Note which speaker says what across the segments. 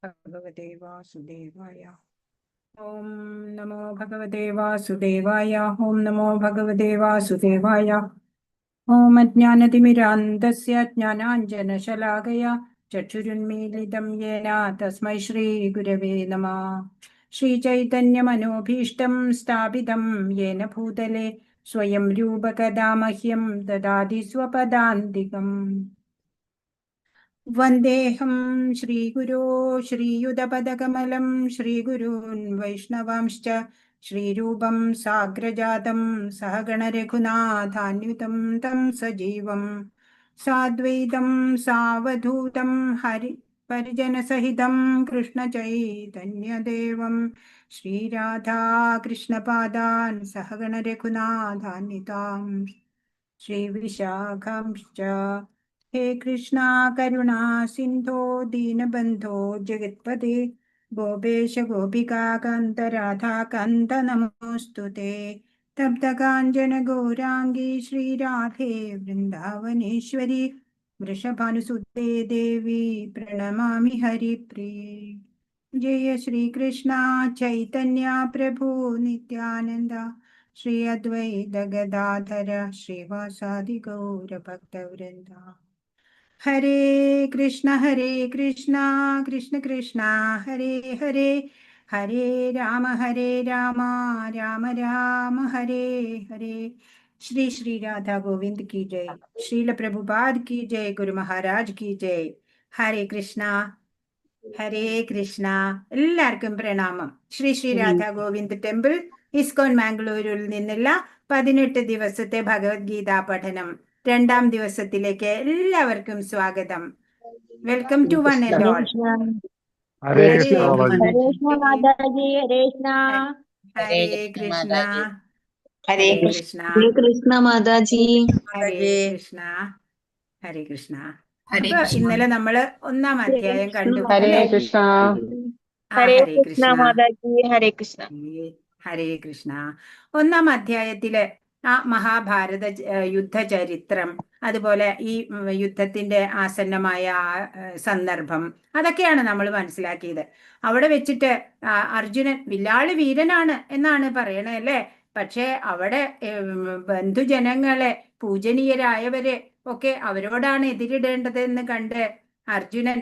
Speaker 1: ഭഗവതേ വാസുദേവായ. ഓം നമോ ഭഗവതേ വാസുദേവായ. ഓം നമോ ഭഗവതേ വാസുദേവായ. ഓം അജ്ഞാനതിമിരാന്ധസ്യ ജ്ഞാനാഞ്ജനശലാകയാ ചക്ഷുരുന്മീലിതം യേന തസ്മൈ ശ്രീഗുരവേ നമഃ. ശ്രീചൈതന്യമനോഭീഷ്ടം സ്ഥാപിതം യേന ഭൂതലെ സ്വയം രൂപ കദാ മഹ്യം ദദാതി സ്വപദാന്തികം. വന്ദേഹം ശ്രീഗുരോ ശ്രീയുതപദകമലം ശ്രീഗുരൂൻ വൈഷ്ണവാംശ്ച ശ്രീരൂപം സാഗ്രജാതം സഹഗണരഘുനാഥാന്വിതം തം സജീവം സാദ്വൈതം സാവധൂതം ഹരി പരിജനസഹിതം കൃഷ്ണചൈതന്യദേവം ശ്രീരാധാകൃഷ്ണപാദാൻ സഹഗണരഘുനാഥാന്വിതാം ശ്രീവിശാഖാംശ്ച. ഹേ കൃഷ്ണ കരുണാ സിന്ധോ ദീനബന്ധോ ജഗത്പതേ ഗോപേശ ഗോപികാകാന്ത രാധാകാന്ത നമോസ്തുതേ. തപ്തകാഞ്ചന ഗൗരാംഗി ശ്രീരാധേ വൃന്ദാവനേശ്വരി വൃഷഭാനുസുതേ ദേവി പ്രണമാമി ഹരിപ്രിയേ. ജയ ശ്രീകൃഷ്ണ ചൈതന്യ പ്രഭു നിത്യാനന്ദ ശ്രീ അദ്വൈത ഗദാധര ശ്രീവാസാദി ഗൗരഭക്തവൃന്ദ. ഹരേ കൃഷ്ണ ഹരേ കൃഷ്ണ കൃഷ്ണ കൃഷ്ണ ഹരേ ഹരേ, ഹരേ രാമ ഹരേ രാമ രാമ രാമ ഹരേ ഹരേ. ശ്രീ ശ്രീ രാധാ ഗോവിന്ദ് കി ജയ്. ശ്രീല പ്രഭുപാദ് കി ജയ്. ഗുരു മഹാരാജ് കി ജയ്. ഹരേ കൃഷ്ണ ഹരേ കൃഷ്ണ. എല്ലാവർക്കും പ്രണാമം. ശ്രീ ശ്രീ രാധാ ഗോവിന്ദ് ടെമ്പിൾ ഇസ്കോൺ മാംഗ്ലൂരിൽ നിന്നുള്ള 18 ദിവസത്തെ ഭഗവത്ഗീതാ പഠനം രണ്ടാം ദിവസത്തിലേക്ക് എല്ലാവർക്കും സ്വാഗതം. Welcome to one and all.
Speaker 2: Hare
Speaker 1: Hare
Speaker 2: Krishna Mataji.
Speaker 3: Hare Krishna Mataji, Hare Krishna.
Speaker 1: Hare Krishna.
Speaker 4: Hare
Speaker 1: Hare
Speaker 4: Krishna.
Speaker 1: Krishna.
Speaker 5: Hare Krishna Mataji.
Speaker 1: Hare Krishna Hare Krishna.
Speaker 4: Hare
Speaker 1: അപ്പൊ
Speaker 4: കൃഷ്ണ.
Speaker 1: ഇന്നലെ നമ്മള് ഒന്നാം അധ്യായം കണ്ടു
Speaker 6: ഹരേ
Speaker 1: അല്ലെ?
Speaker 6: കൃഷ്ണ.
Speaker 1: ആ
Speaker 3: ഹരേ
Speaker 1: ഹരേ
Speaker 3: കൃഷ്ണ
Speaker 1: കൃഷ്ണ
Speaker 3: മാതാജി, ഹരേ കൃഷ്ണ.
Speaker 1: ഹരേ കൃഷ്ണ. ഒന്നാം അധ്യായത്തില് ആ മഹാഭാരത യുദ്ധചരിത്രം, അതുപോലെ ഈ യുദ്ധത്തിന്റെ ആസന്നമായ ആ സന്ദർഭം, അതൊക്കെയാണ് നമ്മൾ മനസ്സിലാക്കിയത്. അവിടെ വെച്ചിട്ട് അർജുനൻ വില്ലാളി വീരനാണ് എന്നാണ് പറയണേ, അല്ലേ? പക്ഷേ അവിടെ ബന്ധുജനങ്ങളെ, പൂജനീയരായവരെ ഒക്കെ അവരോടാണ് എതിരിടേണ്ടത് എന്ന് കണ്ട് അർജുനൻ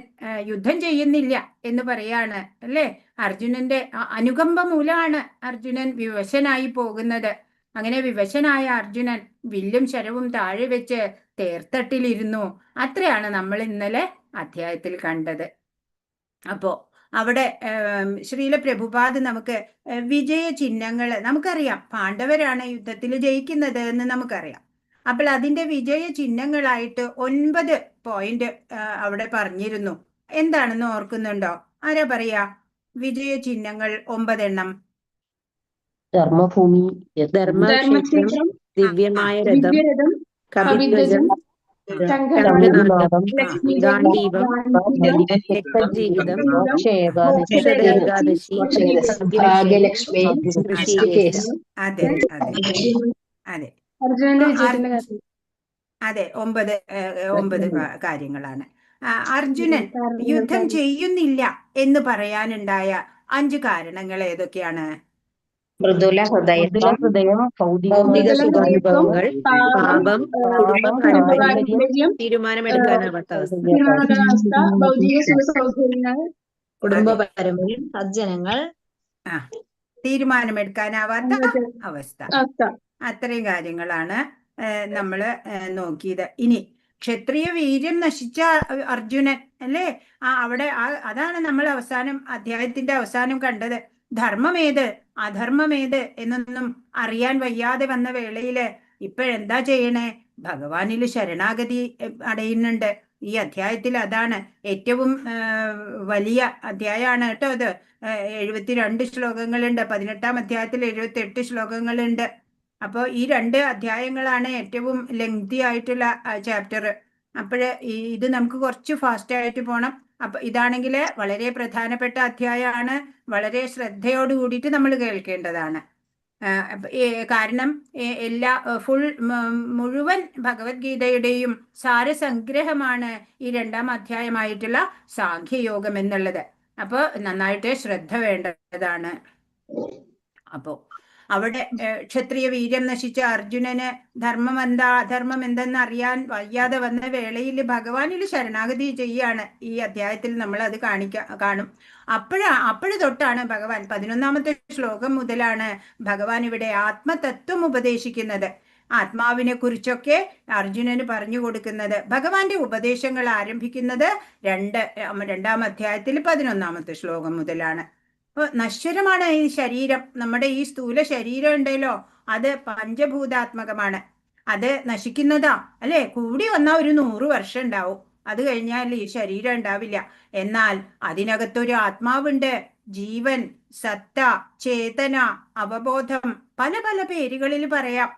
Speaker 1: യുദ്ധം ചെയ്യുന്നില്ല എന്ന് പറയാണ്, അല്ലേ? അർജുനന്റെ അനുകമ്പ മൂലമാണ് അർജുനൻ വിവശനായി പോകുന്നത്. അങ്ങനെ വിവശനായ അർജുനൻ വില്ലും ശരവും താഴെ വെച്ച് തേർത്തട്ടിലിരുന്നു. അത്രയാണ് നമ്മൾ ഇന്നലെ അധ്യായത്തിൽ കണ്ടത്. അപ്പോ അവിടെ ശ്രീല പ്രഭുപാദ് നമുക്ക് വിജയ ചിഹ്നങ്ങൾ, നമുക്കറിയാം പാണ്ഡവരാണ് യുദ്ധത്തിൽ ജയിക്കുന്നത് എന്ന് നമുക്കറിയാം. അപ്പോൾ അതിന്റെ വിജയ ചിഹ്നങ്ങളായിട്ട് 9 പോയിന്റ് അവിടെ പറഞ്ഞിരുന്നു. എന്താണെന്ന് ഓർക്കുന്നുണ്ടോ? ആരാ പറയാ വിജയ ചിഹ്നങ്ങൾ 9 എണ്ണം?
Speaker 6: ധർമ്മഭൂമി.
Speaker 5: ധർമ്മക്ഷേത്രം, ദിവ്യമായ രഥം,
Speaker 7: ദിവ്യരഥം,
Speaker 5: കപിധ്വജം,
Speaker 7: കപിധ്വജം, ശംഖനാദം,
Speaker 5: ശംഖനാദം,
Speaker 7: ലക്ഷ്മീദേവി,
Speaker 5: ഗാണ്ഡീവം,
Speaker 7: ഗാണ്ഡീവം,
Speaker 5: രക്തജീവിതം,
Speaker 7: മോക്ഷദ
Speaker 5: ഏകാദശി,
Speaker 4: ഭാഗ്യലക്ഷ്മി,
Speaker 5: ഋഷികേശ്.
Speaker 1: അതെ അതെ അതെ.
Speaker 7: അർജുനന്റെ
Speaker 1: അപ്പൊ
Speaker 7: വിജയത്തിന്റെ കാര്യം.
Speaker 1: അതെ, 9 കാര്യങ്ങളാണ്. അർജുനൻ യുദ്ധം ചെയ്യുന്നില്ല എന്ന് പറയാനുണ്ടായ അഞ്ച് കാരണങ്ങൾ ഏതൊക്കെയാണ്?
Speaker 4: മൃദുല
Speaker 6: മൃദുല
Speaker 4: ഹൃദയത്വം,
Speaker 6: ഹൃദയം, ഭൗതികമായ
Speaker 4: ഭൗതിക
Speaker 5: സുഖാനുഭവങ്ങൾ,
Speaker 7: പാപം,
Speaker 5: പാപം, കുടുംബ
Speaker 7: കുടുംബ
Speaker 5: പാരമ്പര്യം,
Speaker 7: പാരമ്പര്യം,
Speaker 5: തീരുമാനമെടുക്കാനാവാത്ത അവസ്ഥ.
Speaker 7: തീരുമാനമെടുക്കാത്ത ഭൗതിക സുഖ സൗകര്യങ്ങൾ,
Speaker 5: കുടുംബ പാരമ്പര്യം, സജ്ജനങ്ങൾ.
Speaker 1: ആ തീരുമാനമെടുക്കാനാവാത്ത അവസ്ഥ.
Speaker 7: അവസ്ഥ.
Speaker 1: അത്രയും കാര്യങ്ങളാണ് നമ്മള് നോക്കിയത്. ഇനി ക്ഷത്രിയ വീര്യം നശിച്ച അർജുനൻ, അല്ലേ? ആ അവിടെ അതാണ് നമ്മൾ അവസാനം അധ്യായത്തിന്റെ അവസാനം കണ്ടത്. ധർമ്മമേത് അധർമ്മമേത് എന്നൊന്നും അറിയാൻ വയ്യാതെ വന്ന വേളയില് ഇപ്പോഴെന്താ ചെയ്യണേ? ഭഗവാനിൽ ശരണാഗതി അടയുന്നുണ്ട് ഈ അധ്യായത്തിൽ. അതാണ് ഏറ്റവും വലിയ അധ്യായമാണ് കേട്ടോ അത്. 72 ശ്ലോകങ്ങളുണ്ട്. 18-ാം അധ്യായത്തിൽ 78 ശ്ലോകങ്ങളുണ്ട്. അപ്പോൾ ഈ രണ്ട് അധ്യായങ്ങളാണ് ഏറ്റവും ലെങ്തി ആയിട്ടുള്ള ചാപ്റ്റർ. അപ്പോഴ് ഇത് നമുക്ക് കുറച്ച് ഫാസ്റ്റ് ആയിട്ട് പോണം. അപ്പൊ ഇതാണെങ്കിൽ വളരെ പ്രധാനപ്പെട്ട അധ്യായമാണ്. വളരെ ശ്രദ്ധയോട് കൂടിയിട്ട് നമ്മൾ കേൾക്കേണ്ടതാണ്. കാരണം എല്ലാ ഫുൾ മുഴുവൻ ഭഗവത്ഗീതയുടെയും സാരസംഗ്രഹമാണ് ഈ രണ്ടാം അധ്യായമായിട്ടുള്ള സാഖ്യയോഗം എന്നുള്ളത്. അപ്പൊ നന്നായിട്ട് ശ്രദ്ധ വേണ്ടതാണ്. അപ്പോ അവിടെ ക്ഷത്രിയ വീര്യം നശിച്ച അർജുനന് ധർമ്മം എന്താ അധർമ്മം എന്തെന്ന് അറിയാൻ വയ്യാതെ വന്ന വേളയിൽ ഭഗവാനിൽ ശരണാഗതി ചെയ്യാണ്. ഈ അധ്യായത്തിൽ നമ്മൾ അത് കാണും. അപ്പോഴ് തൊട്ടാണ് ഭഗവാൻ 11-ാമത്തെ ശ്ലോകം മുതലാണ് ഭഗവാൻ ഇവിടെ ആത്മതത്വം ഉപദേശിക്കുന്നത്. ആത്മാവിനെ കുറിച്ചൊക്കെ അർജുനന് പറഞ്ഞു കൊടുക്കുന്നത്. ഭഗവാന്റെ ഉപദേശങ്ങൾ ആരംഭിക്കുന്നത് 2-ാം അധ്യായത്തിൽ 11-ാമത്തെ ശ്ലോകം മുതലാണ്. അപ്പൊ നശ്വരമാണ് ഈ ശരീരം. നമ്മുടെ ഈ സ്ഥൂല ശരീരം ഉണ്ടല്ലോ, അത് പഞ്ചഭൂതാത്മകമാണ്. അത് നശിക്കുന്നതാ അല്ലെ? കൂടി വന്നാൽ ഒരു 100 വർഷം ഉണ്ടാവും, അത് കഴിഞ്ഞാൽ ഈ ശരീരം ഉണ്ടാവില്ല. എന്നാൽ അതിനകത്തൊരു ആത്മാവുണ്ട്. ജീവൻ, സത്ത, ചേതന, അവബോധം, പല പല പേരുകളിൽ പറയാം.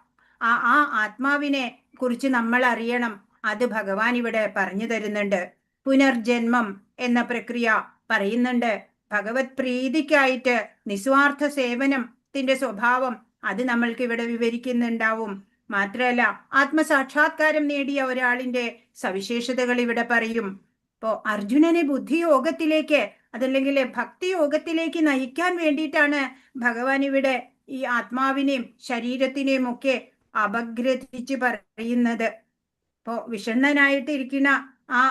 Speaker 1: ആ ആ ആത്മാവിനെ കുറിച്ച് നമ്മൾ അറിയണം. അത് ഭഗവാൻ ഇവിടെ പറഞ്ഞു തരുന്നുണ്ട്. പുനർജന്മം എന്ന പ്രക്രിയ പറയുന്നുണ്ട്. ഭഗവത് പ്രീതിക്കായിട്ട് നിസ്വാർത്ഥ സേവനത്തിന്റെ സ്വഭാവം അത് നമ്മൾക്ക് ഇവിടെ വിവരിക്കുന്നുണ്ടാവും. മാത്രമല്ല ആത്മസാക്ഷാത്കാരം നേടിയ ഒരാളിന്റെ സവിശേഷതകൾ ഇവിടെ പറയും. ഇപ്പോ അർജുനനെ ബുദ്ധിയോഗത്തിലേക്ക്, അതല്ലെങ്കിൽ ഭക്തിയോഗത്തിലേക്ക് നയിക്കാൻ വേണ്ടിയിട്ടാണ് ഭഗവാൻ ഇവിടെ ഈ ആത്മാവിനെയും ശരീരത്തിനെയും ഒക്കെ അപഗ്രഥിച്ച് പറയുന്നത്. ഇപ്പോ വിഷണ്ണനായിട്ട് ഇരിക്കുന്ന ആ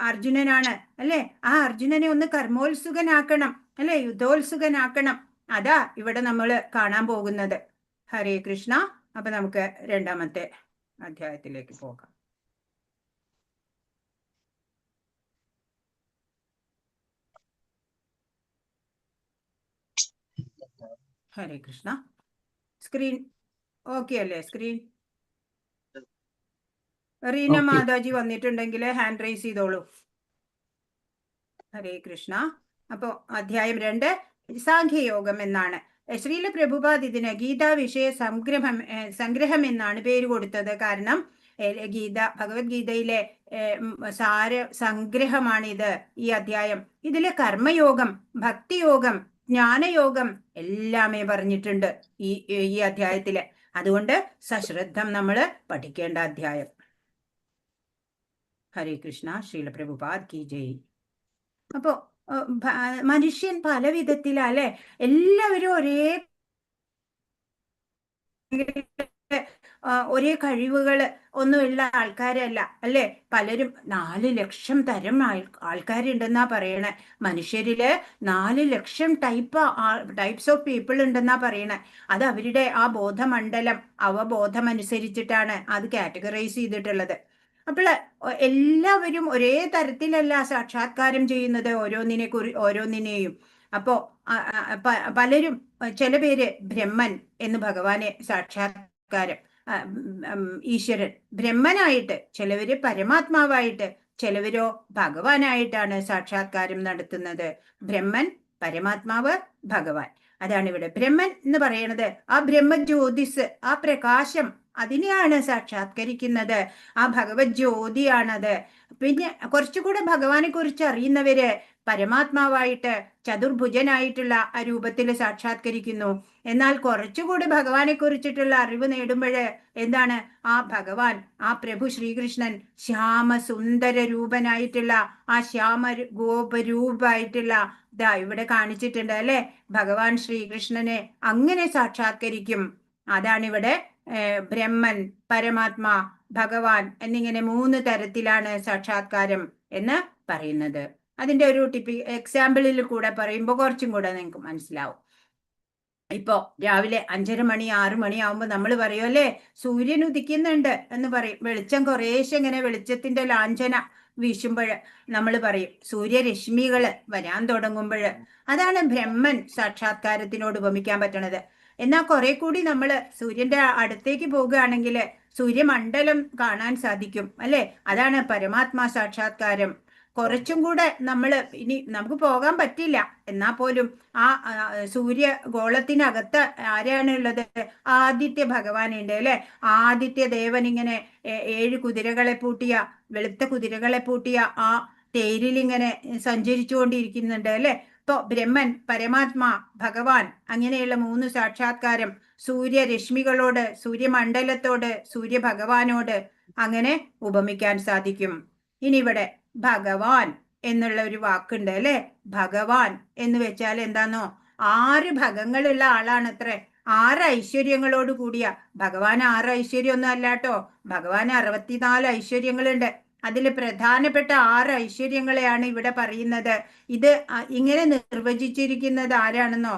Speaker 1: അർജുനനാണ് അല്ലെ? ആ അർജുനനെ ഒന്ന് കർമ്മോത്സുകനാക്കണം അല്ലെ? യുദ്ധോത്സുകനാക്കണം. അതാ ഇവിടെ നമ്മൾ കാണാൻ പോകുന്നത്. ഹരേ കൃഷ്ണ. അപ്പൊ നമുക്ക് 2-ാമത്തെ അധ്യായത്തിലേക്ക് പോകാം. ഹരേ കൃഷ്ണ. സ്ക്രീൻ ഓക്കെ അല്ലേ? സ്ക്രീൻ റീന
Speaker 2: ഓക്കെ.
Speaker 1: മാതാജി വന്നിട്ടുണ്ടെങ്കിൽ ഹാൻഡ് റൈസ് ചെയ്തോളൂ. ഹരേ കൃഷ്ണ. അപ്പോ അധ്യായം 2 സാഖ്യയോഗം എന്നാണ്. ശ്രീല പ്രഭുപാദ് ഇതിന് ഗീതാ വിഷയ സംഗ്രഹം എന്നാണ് പേര് കൊടുത്തത്. കാരണം ഗീത, ഭഗവത്ഗീതയിലെ സാര സംഗ്രഹമാണിത് ഈ അധ്യായം. ഇതിലെ കർമ്മയോഗം, ഭക്തിയോഗം, ജ്ഞാനയോഗം എല്ലാമേ പറഞ്ഞിട്ടുണ്ട് ഈ ഈ അധ്യായത്തില്. അതുകൊണ്ട് സശ്രദ്ധം നമ്മൾ പഠിക്കേണ്ട അധ്യായം. ഹരേ കൃഷ്ണ. ശ്രീല പ്രഭുപാദ് കി ജയ്. അപ്പോ മനുഷ്യൻ പല വിധത്തിലാ അല്ലെ? എല്ലാവരും ഒരേ ഒരേ കഴിവുകൾ ഒന്നുമുള്ള ആൾക്കാരല്ല അല്ലെ? പലരും 4 ലക്ഷം തരം ആൾക്കാരുണ്ടെന്നാ പറയണേ. മനുഷ്യരില് 4 ലക്ഷം ടൈപ്സ് ഓഫ് പീപ്പിൾ ഉണ്ടെന്നാ പറയണേ. അത് അവരുടെ ആ ബോധമണ്ഡലം അവബോധമനുസരിച്ചിട്ടാണ് അത് കാറ്റഗറൈസ് ചെയ്തിട്ടുള്ളത്. അപ്പോൾ എല്ലാവരും ഒരേ തരത്തിലല്ല സാക്ഷാത്കാരം ചെയ്യുന്നത് ഓരോന്നിനെയും. അപ്പോ പലരും, ചില പേര് ബ്രഹ്മൻ എന്ന് ഭഗവാനെ സാക്ഷാത്കാരം, ഈശ്വരൻ ബ്രഹ്മനായിട്ട്, ചിലവര് പരമാത്മാവായിട്ട്, ചിലവരോ ഭഗവാനായിട്ടാണ് സാക്ഷാത്കാരം നടത്തുന്നത്. ബ്രഹ്മൻ, പരമാത്മാവ്, ഭഗവാൻ. അതാണ് ഇവിടെ ബ്രഹ്മൻ എന്ന് പറയണത്. ആ ബ്രഹ്മജ്യോതിസ്, ആ പ്രകാശം, അതിനെയാണ് സാക്ഷാത്കരിക്കുന്നത്. ആ ഭഗവത് ജ്യോതിയാണത്. പിന്നെ കുറച്ചുകൂടെ ഭഗവാനെ കുറിച്ച് അറിയുന്നവര് പരമാത്മാവായിട്ട് ചതുർഭുജനായിട്ടുള്ള ആ രൂപത്തിൽ സാക്ഷാത്കരിക്കുന്നു. എന്നാൽ കുറച്ചുകൂടി ഭഗവാനെ കുറിച്ചിട്ടുള്ള അറിവ് നേടുമ്പോൾ എന്താണ്? ആ ഭഗവാൻ, ആ പ്രഭു ശ്രീകൃഷ്ണൻ ശ്യാമസുന്ദര രൂപനായിട്ടുള്ള ആ ശ്യാമ ഗോപരൂപായിട്ടുള്ള ഇതാ ഇവിടെ കാണിച്ചിട്ടുണ്ട് അല്ലെ? ഭഗവാൻ ശ്രീകൃഷ്ണനെ അങ്ങനെ സാക്ഷാത്കരിക്കും. അതാണിവിടെ ബ്രഹ്മൻ, പരമാത്മാ, ഭഗവാൻ എന്നിങ്ങനെ 3 തരത്തിലാണ് സാക്ഷാത്കാരം എന്ന് പറയുന്നത്. അതിന്റെ ഒരു എക്സാമ്പിളിൽ കൂടെ പറയുമ്പോൾ കുറച്ചും കൂടെ നിങ്ങൾക്ക് മനസ്സിലാവും. ഇപ്പോ രാവിലെ 5:30 മണി 6 മണി ആവുമ്പോ നമ്മൾ പറയുമല്ലേ, സൂര്യൻ ഉദിക്കുന്നുണ്ട് എന്ന് പറയും. വെളിച്ചം കുറേശ്ശെ ഇങ്ങനെ വെളിച്ചത്തിന്റെ ലാഞ്ചന വീശുമ്പോൾ നമ്മൾ പറയും സൂര്യരശ്മികള് വരാൻ തുടങ്ങുമ്പോൾ. അതാണ് ബ്രഹ്മൻ സാക്ഷാത്കാരത്തിനോട് ഉപമിക്കാൻ പറ്റണത്. എന്നാൽ കുറെ കൂടി നമ്മൾ സൂര്യന്റെ അടുത്തേക്ക് പോകുകയാണെങ്കിൽ സൂര്യമണ്ഡലം കാണാൻ സാധിക്കും അല്ലെ? അതാണ് പരമാത്മാ സാക്ഷാത്കാരം. കുറച്ചും കൂടെ നമ്മൾ ഇനി നമുക്ക് പോകാൻ പറ്റില്ല, എന്നാ പോലും ആ സൂര്യഗോളത്തിനകത്ത് ആരാണ് ഉള്ളത്? ആദിത്യ ഭഗവാനുണ്ട് അല്ലെ? ആദിത്യ ദേവൻ ഇങ്ങനെ 7 കുതിരകളെ പൂട്ടിയ, വെളുത്ത കുതിരകളെ പൂട്ടിയ ആ തേരിലിങ്ങനെ സഞ്ചരിച്ചുകൊണ്ടിരിക്കുന്നുണ്ട് അല്ലെ? ഇപ്പൊ ബ്രഹ്മൻ, പരമാത്മാ, ഭഗവാൻ അങ്ങനെയുള്ള 3 സാക്ഷാത്കാരം സൂര്യരശ്മികളോട്, സൂര്യമണ്ഡലത്തോട്, സൂര്യഭഗവാനോട് അങ്ങനെ ഉപമിക്കാൻ സാധിക്കും. ഇനി ഇവിടെ ഭഗവാൻ എന്നുള്ള ഒരു വാക്കുണ്ട് അല്ലെ? ഭഗവാൻ എന്ന് വെച്ചാൽ എന്താന്നോ? 6 ഭഗങ്ങളുള്ള ആളാണത്രേ. 6 ഐശ്വര്യങ്ങളോട് കൂടിയ ഭഗവാൻ. 6 ഐശ്വര്യമൊന്നും അല്ലാട്ടോ, ഭഗവാൻ 64 ഐശ്വര്യങ്ങളുണ്ട്. അതിൽ പ്രധാനപ്പെട്ട 6 ഐശ്വര്യങ്ങളെയാണ് ഇവിടെ പറയുന്നത്. ഇത് ഇങ്ങനെ നിർവചിച്ചിരിക്കുന്നത് ആരാണെന്നോ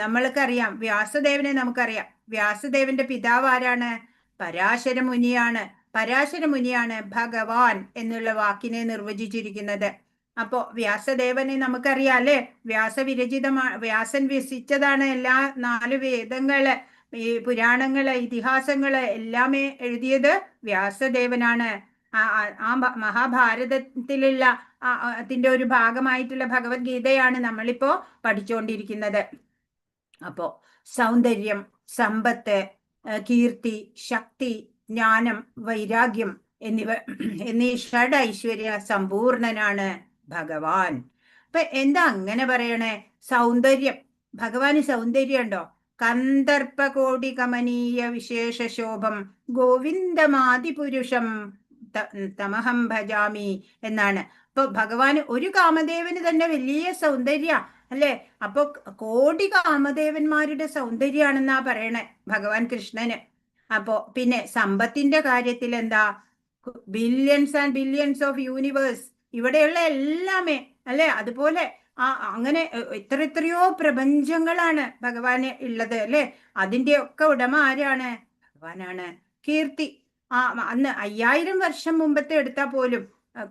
Speaker 1: നമ്മൾക്കറിയാം. വ്യാസദേവനെ നമുക്കറിയാം. വ്യാസദേവന്റെ പിതാവ് ആരാണ്? പരാശര മുനിയാണ്. പരാശര മുനിയാണ് ഭഗവാൻ എന്നുള്ള വാക്കിനെ നിർവചിച്ചിരിക്കുന്നത്. അപ്പോ വ്യാസദേവനെ നമുക്കറിയാം അല്ലെ? വ്യാസൻ വ്യസിച്ചതാണ് എല്ലാ 4 വേദങ്ങള്, ഈ പുരാണങ്ങള്, ഇതിഹാസങ്ങള് എല്ലാമേ എഴുതിയത് വ്യാസദേവനാണ്. ആ മഹാഭാരതത്തിലുള്ള അതിന്റെ ഒരു ഭാഗമായിട്ടുള്ള ഭഗവത്ഗീതയാണ് നമ്മളിപ്പോ പഠിച്ചുകൊണ്ടിരിക്കുന്നത്. അപ്പോ സൗന്ദര്യം, സമ്പത്ത്, കീർത്തി, ശക്തി, ജ്ഞാനം, വൈരാഗ്യം എന്നീ ഷഡ് ഐശ്വര്യ സമ്പൂർണനാണ് ഭഗവാൻ. അപ്പൊ എന്താ അങ്ങനെ പറയണേ? സൗന്ദര്യം, ഭഗവാന് സൗന്ദര്യം ഉണ്ടോ? കന്ദർപ്പകോടി കമനീയ വിശേഷശോഭം ഗോവിന്ദമാദിപുരുഷം തമഹം ഭജാമി എന്നാണ്. അപ്പൊ ഭഗവാന് ഒരു കാമദേവന് തന്നെ വലിയ സൗന്ദര്യ അല്ലെ? അപ്പൊ കോടി കാമദേവന്മാരുടെ സൗന്ദര്യാണെന്നാ പറയണേ ഭഗവാൻ കൃഷ്ണന്. അപ്പോ പിന്നെ സമ്പത്തിന്റെ കാര്യത്തിൽ എന്താ? Billions and billions of universe, ഇവിടെയുള്ള എല്ലാമേ അല്ലെ? അതുപോലെ അങ്ങനെ എത്ര എത്രയോ പ്രപഞ്ചങ്ങളാണ് ഭഗവാന് ഉള്ളത് അല്ലെ? അതിന്റെ ഒക്കെ ഉടമ ആരാണ്? ഭഗവാനാണ്. കീർത്തി, അന്ന് 5000 വർഷം മുമ്പത്തെ എടുത്താൽ പോലും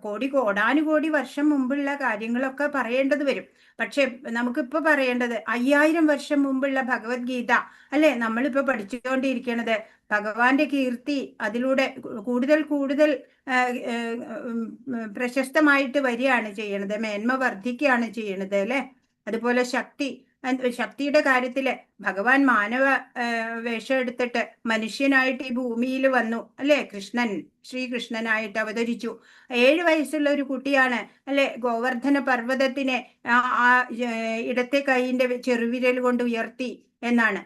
Speaker 1: കോടി കോടാനുകോടി വർഷം മുമ്പുള്ള കാര്യങ്ങളൊക്കെ പറയേണ്ടത് വരും. പക്ഷെ നമുക്കിപ്പോ പറയേണ്ടത് 5000 വർഷം മുമ്പുള്ള ഭഗവത്ഗീത അല്ലെ നമ്മളിപ്പോ പഠിച്ചുകൊണ്ടിരിക്കണത്. ഭഗവാന്റെ കീർത്തി അതിലൂടെ കൂടുതൽ കൂടുതൽ പ്രശസ്തമായിട്ട് വരികയാണ് ചെയ്യണത്, മേന്മ വർദ്ധിക്കുകയാണ് ചെയ്യണത് അല്ലെ? അതുപോലെ ശക്തി, ശക്തിയുടെ കാര്യത്തില് ഭഗവാൻ മാനവ വേഷം എടുത്തിട്ട് മനുഷ്യനായിട്ട് ഈ ഭൂമിയിൽ വന്നു അല്ലെ? കൃഷ്ണൻ, ശ്രീകൃഷ്ണനായിട്ട് അവതരിച്ചു. 7 വയസ്സുള്ള ഒരു കുട്ടിയാണ് അല്ലെ? ഗോവർദ്ധന പർവ്വതത്തിനെ ആ ഇടത്തെ കൈയിന്റെ ചെറുവിരൽ കൊണ്ട് ഉയർത്തി എന്നാണ്.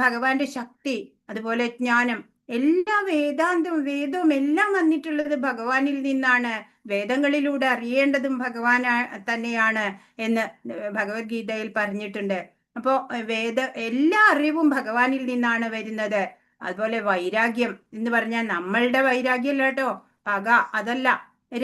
Speaker 1: ഭഗവാന്റെ ശക്തി, അതുപോലെ ജ്ഞാനം, എല്ലാ വേദാന്തവും വേദവും എല്ലാം വന്നിട്ടുള്ളത് ഭഗവാനിൽ നിന്നാണ്. വേദങ്ങളിലൂടെ അറിയേണ്ടതും ഭഗവാൻ തന്നെയാണ് എന്ന് ഭഗവത്ഗീതയിൽ പറഞ്ഞിട്ടുണ്ട്. അപ്പോ എല്ലാ അറിവും ഭഗവാനിൽ നിന്നാണ് വരുന്നത്. അതുപോലെ വൈരാഗ്യം എന്ന് പറഞ്ഞാൽ നമ്മളുടെ വൈരാഗ്യം കേട്ടോ, പക അതല്ല,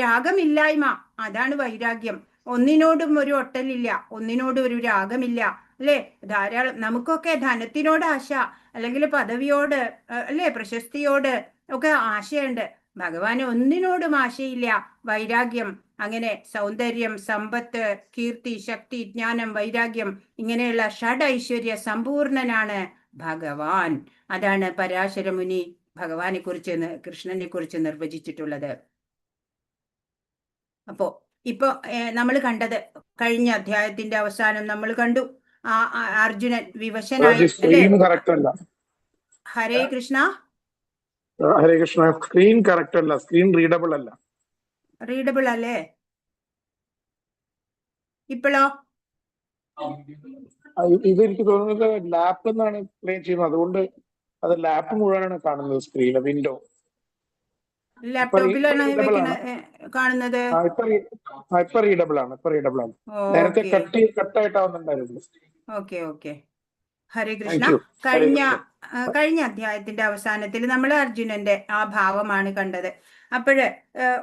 Speaker 1: രാഗമില്ലായ്മ, അതാണ് വൈരാഗ്യം. ഒന്നിനോടും ഒരു ഒട്ടലില്ല, ഒന്നിനോടും ഒരു രാഗമില്ല അല്ലേ? ധാരാളം നമുക്കൊക്കെ ധനത്തിനോട് ആശ, അല്ലെങ്കിൽ പദവിയോട് അല്ലേ, പ്രശസ്തിയോട് ഒക്കെ ആശയുണ്ട്. ഭഗവാന് ഒന്നിനോടും ആശയില്ല, വൈരാഗ്യം. അങ്ങനെ സൗന്ദര്യം, സമ്പത്ത്, കീർത്തി, ശക്തി, ജ്ഞാനം, വൈരാഗ്യം, ഇങ്ങനെയുള്ള ഷഡ് ഐശ്വര്യ സമ്പൂർണനാണ് ഭഗവാൻ. അതാണ് പരാശരമുനി ഭഗവാനെ കുറിച്ച്, കൃഷ്ണനെ കുറിച്ച് നിർവചിച്ചിട്ടുള്ളത്. അപ്പോ ഇപ്പൊ നമ്മൾ കണ്ടത് കഴിഞ്ഞ അധ്യായത്തിന്റെ അവസാനം നമ്മൾ കണ്ടു, ആ അർജുനൻ വിവശനായി അല്ലേ? ഹരേ കൃഷ്ണ.
Speaker 2: ഹരേ കൃഷ്ണ. സ്ക്രീൻ കറക്റ്റ് അല്ല, സ്ക്രീൻ റീഡബിൾ അല്ല.
Speaker 1: റീഡബിൾ അല്ലേ ഇപ്പോഴോ?
Speaker 2: ഇത് എനിക്ക് തോന്നുന്നത് ലാപ്പ് എന്നാണ് പ്ലേ ചെയ്യുന്നത്, അതുകൊണ്ട് അത് ലാപ്പ് മുഴുവനാണ് കാണുന്നത്, സ്ക്രീൻ വിൻഡോ.
Speaker 1: ലാപ്ടോപ്പിലാണ് കാണുന്നത്.
Speaker 2: ഇപ്പൊ റീഡബിൾ ആണ്, ഇപ്പൊ റീഡബിൾ ആണ്. നേരത്തെ കട്ടായിട്ടാവുന്നുണ്ടായിരുന്നു.
Speaker 1: ഓക്കെ ഓക്കെ, ഹരേ കൃഷ്ണ. കഴിഞ്ഞ അധ്യായത്തിന്റെ അവസാനത്തിൽ നമ്മൾ അർജുനന്റെ ആ ഭാവമാണ് കണ്ടത്. അപ്പോഴ്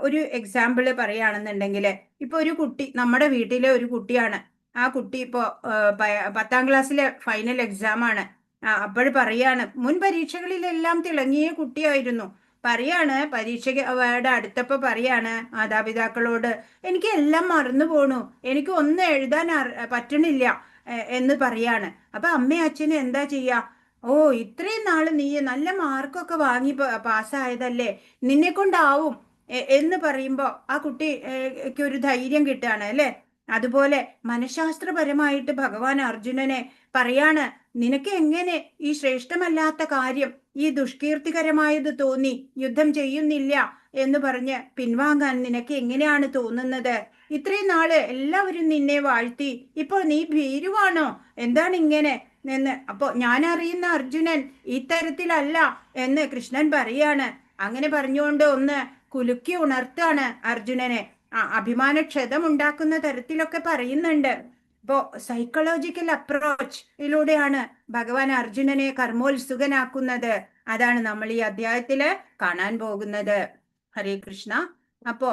Speaker 1: ഒരു എക്സാമ്പിള് പറയുകയാണെന്നുണ്ടെങ്കിൽ, ഇപ്പൊ ഒരു കുട്ടി, നമ്മുടെ വീട്ടിലെ ഒരു കുട്ടിയാണ്. ആ കുട്ടി ഇപ്പോ 10ാം ക്ലാസ്സിലെ ഫൈനൽ എക്സാം ആണ്. അപ്പോൾ പറയാണ്, മുൻ പരീക്ഷകളിലെല്ലാം തിളങ്ങിയ കുട്ടിയായിരുന്നു. പറയാണ്, പരീക്ഷയുടെ അടുത്തപ്പോ പറയാണ് മാതാപിതാക്കളോട്, എനിക്ക് എല്ലാം മറന്നു പോണു, എനിക്ക് ഒന്നും എഴുതാൻ പറ്റണില്ല എന്ന് പറയാണ്. അപ്പൊ അമ്മയും അച്ഛനും എന്താ ചെയ്യാ? ഓ, ഇത്രയും നാള് നീ നല്ല മാർക്കൊക്കെ വാങ്ങി പാസ്സായതല്ലേ, നിന്നെ കൊണ്ടാവും എന്ന് പറയുമ്പോ ആ കുട്ടിക്ക് ഒരു ധൈര്യം കിട്ടുകയാണ് അല്ലെ? അതുപോലെ മനഃശാസ്ത്രപരമായിട്ട് ഭഗവാൻ അർജുനനെ പറയാണ്, നിനക്ക് എങ്ങനെ ഈ ശ്രേഷ്ഠമല്ലാത്ത കാര്യം, ഈ ദുഷ്കീർത്തികരമായത് തോന്നി യുദ്ധം ചെയ്യുന്നില്ല എന്ന് പറഞ്ഞ് പിൻവാങ്ങാൻ നിനക്ക് എങ്ങനെയാണ് തോന്നുന്നത്? ഇത്രയും നാള് എല്ലാവരും നിന്നെ വാഴ്ത്തി, ഇപ്പോൾ നീ ഭീരുവാണോ? എന്താണ് ഇങ്ങനെ എന്ന്? അപ്പൊ ഞാൻ അറിയുന്ന അർജുനൻ ഇത്തരത്തിലല്ല എന്ന് കൃഷ്ണൻ പറയാണ്. അങ്ങനെ പറഞ്ഞുകൊണ്ട് ഒന്ന് കുലുക്കി ഉണർത്താണ് അർജുനനെ. അഭിമാനക്ഷതം ഉണ്ടാക്കുന്ന തരത്തിലൊക്കെ പറയുന്നുണ്ട്. അപ്പോ സൈക്കോളജിക്കൽ അപ്രോച്ചിലൂടെയാണ് ഭഗവാൻ അർജുനനെ കർമ്മോത്സുകനാക്കുന്നത്. അതാണ് നമ്മൾ ഈ അധ്യായത്തില് കാണാൻ പോകുന്നത്. ഹരേ കൃഷ്ണ. അപ്പോ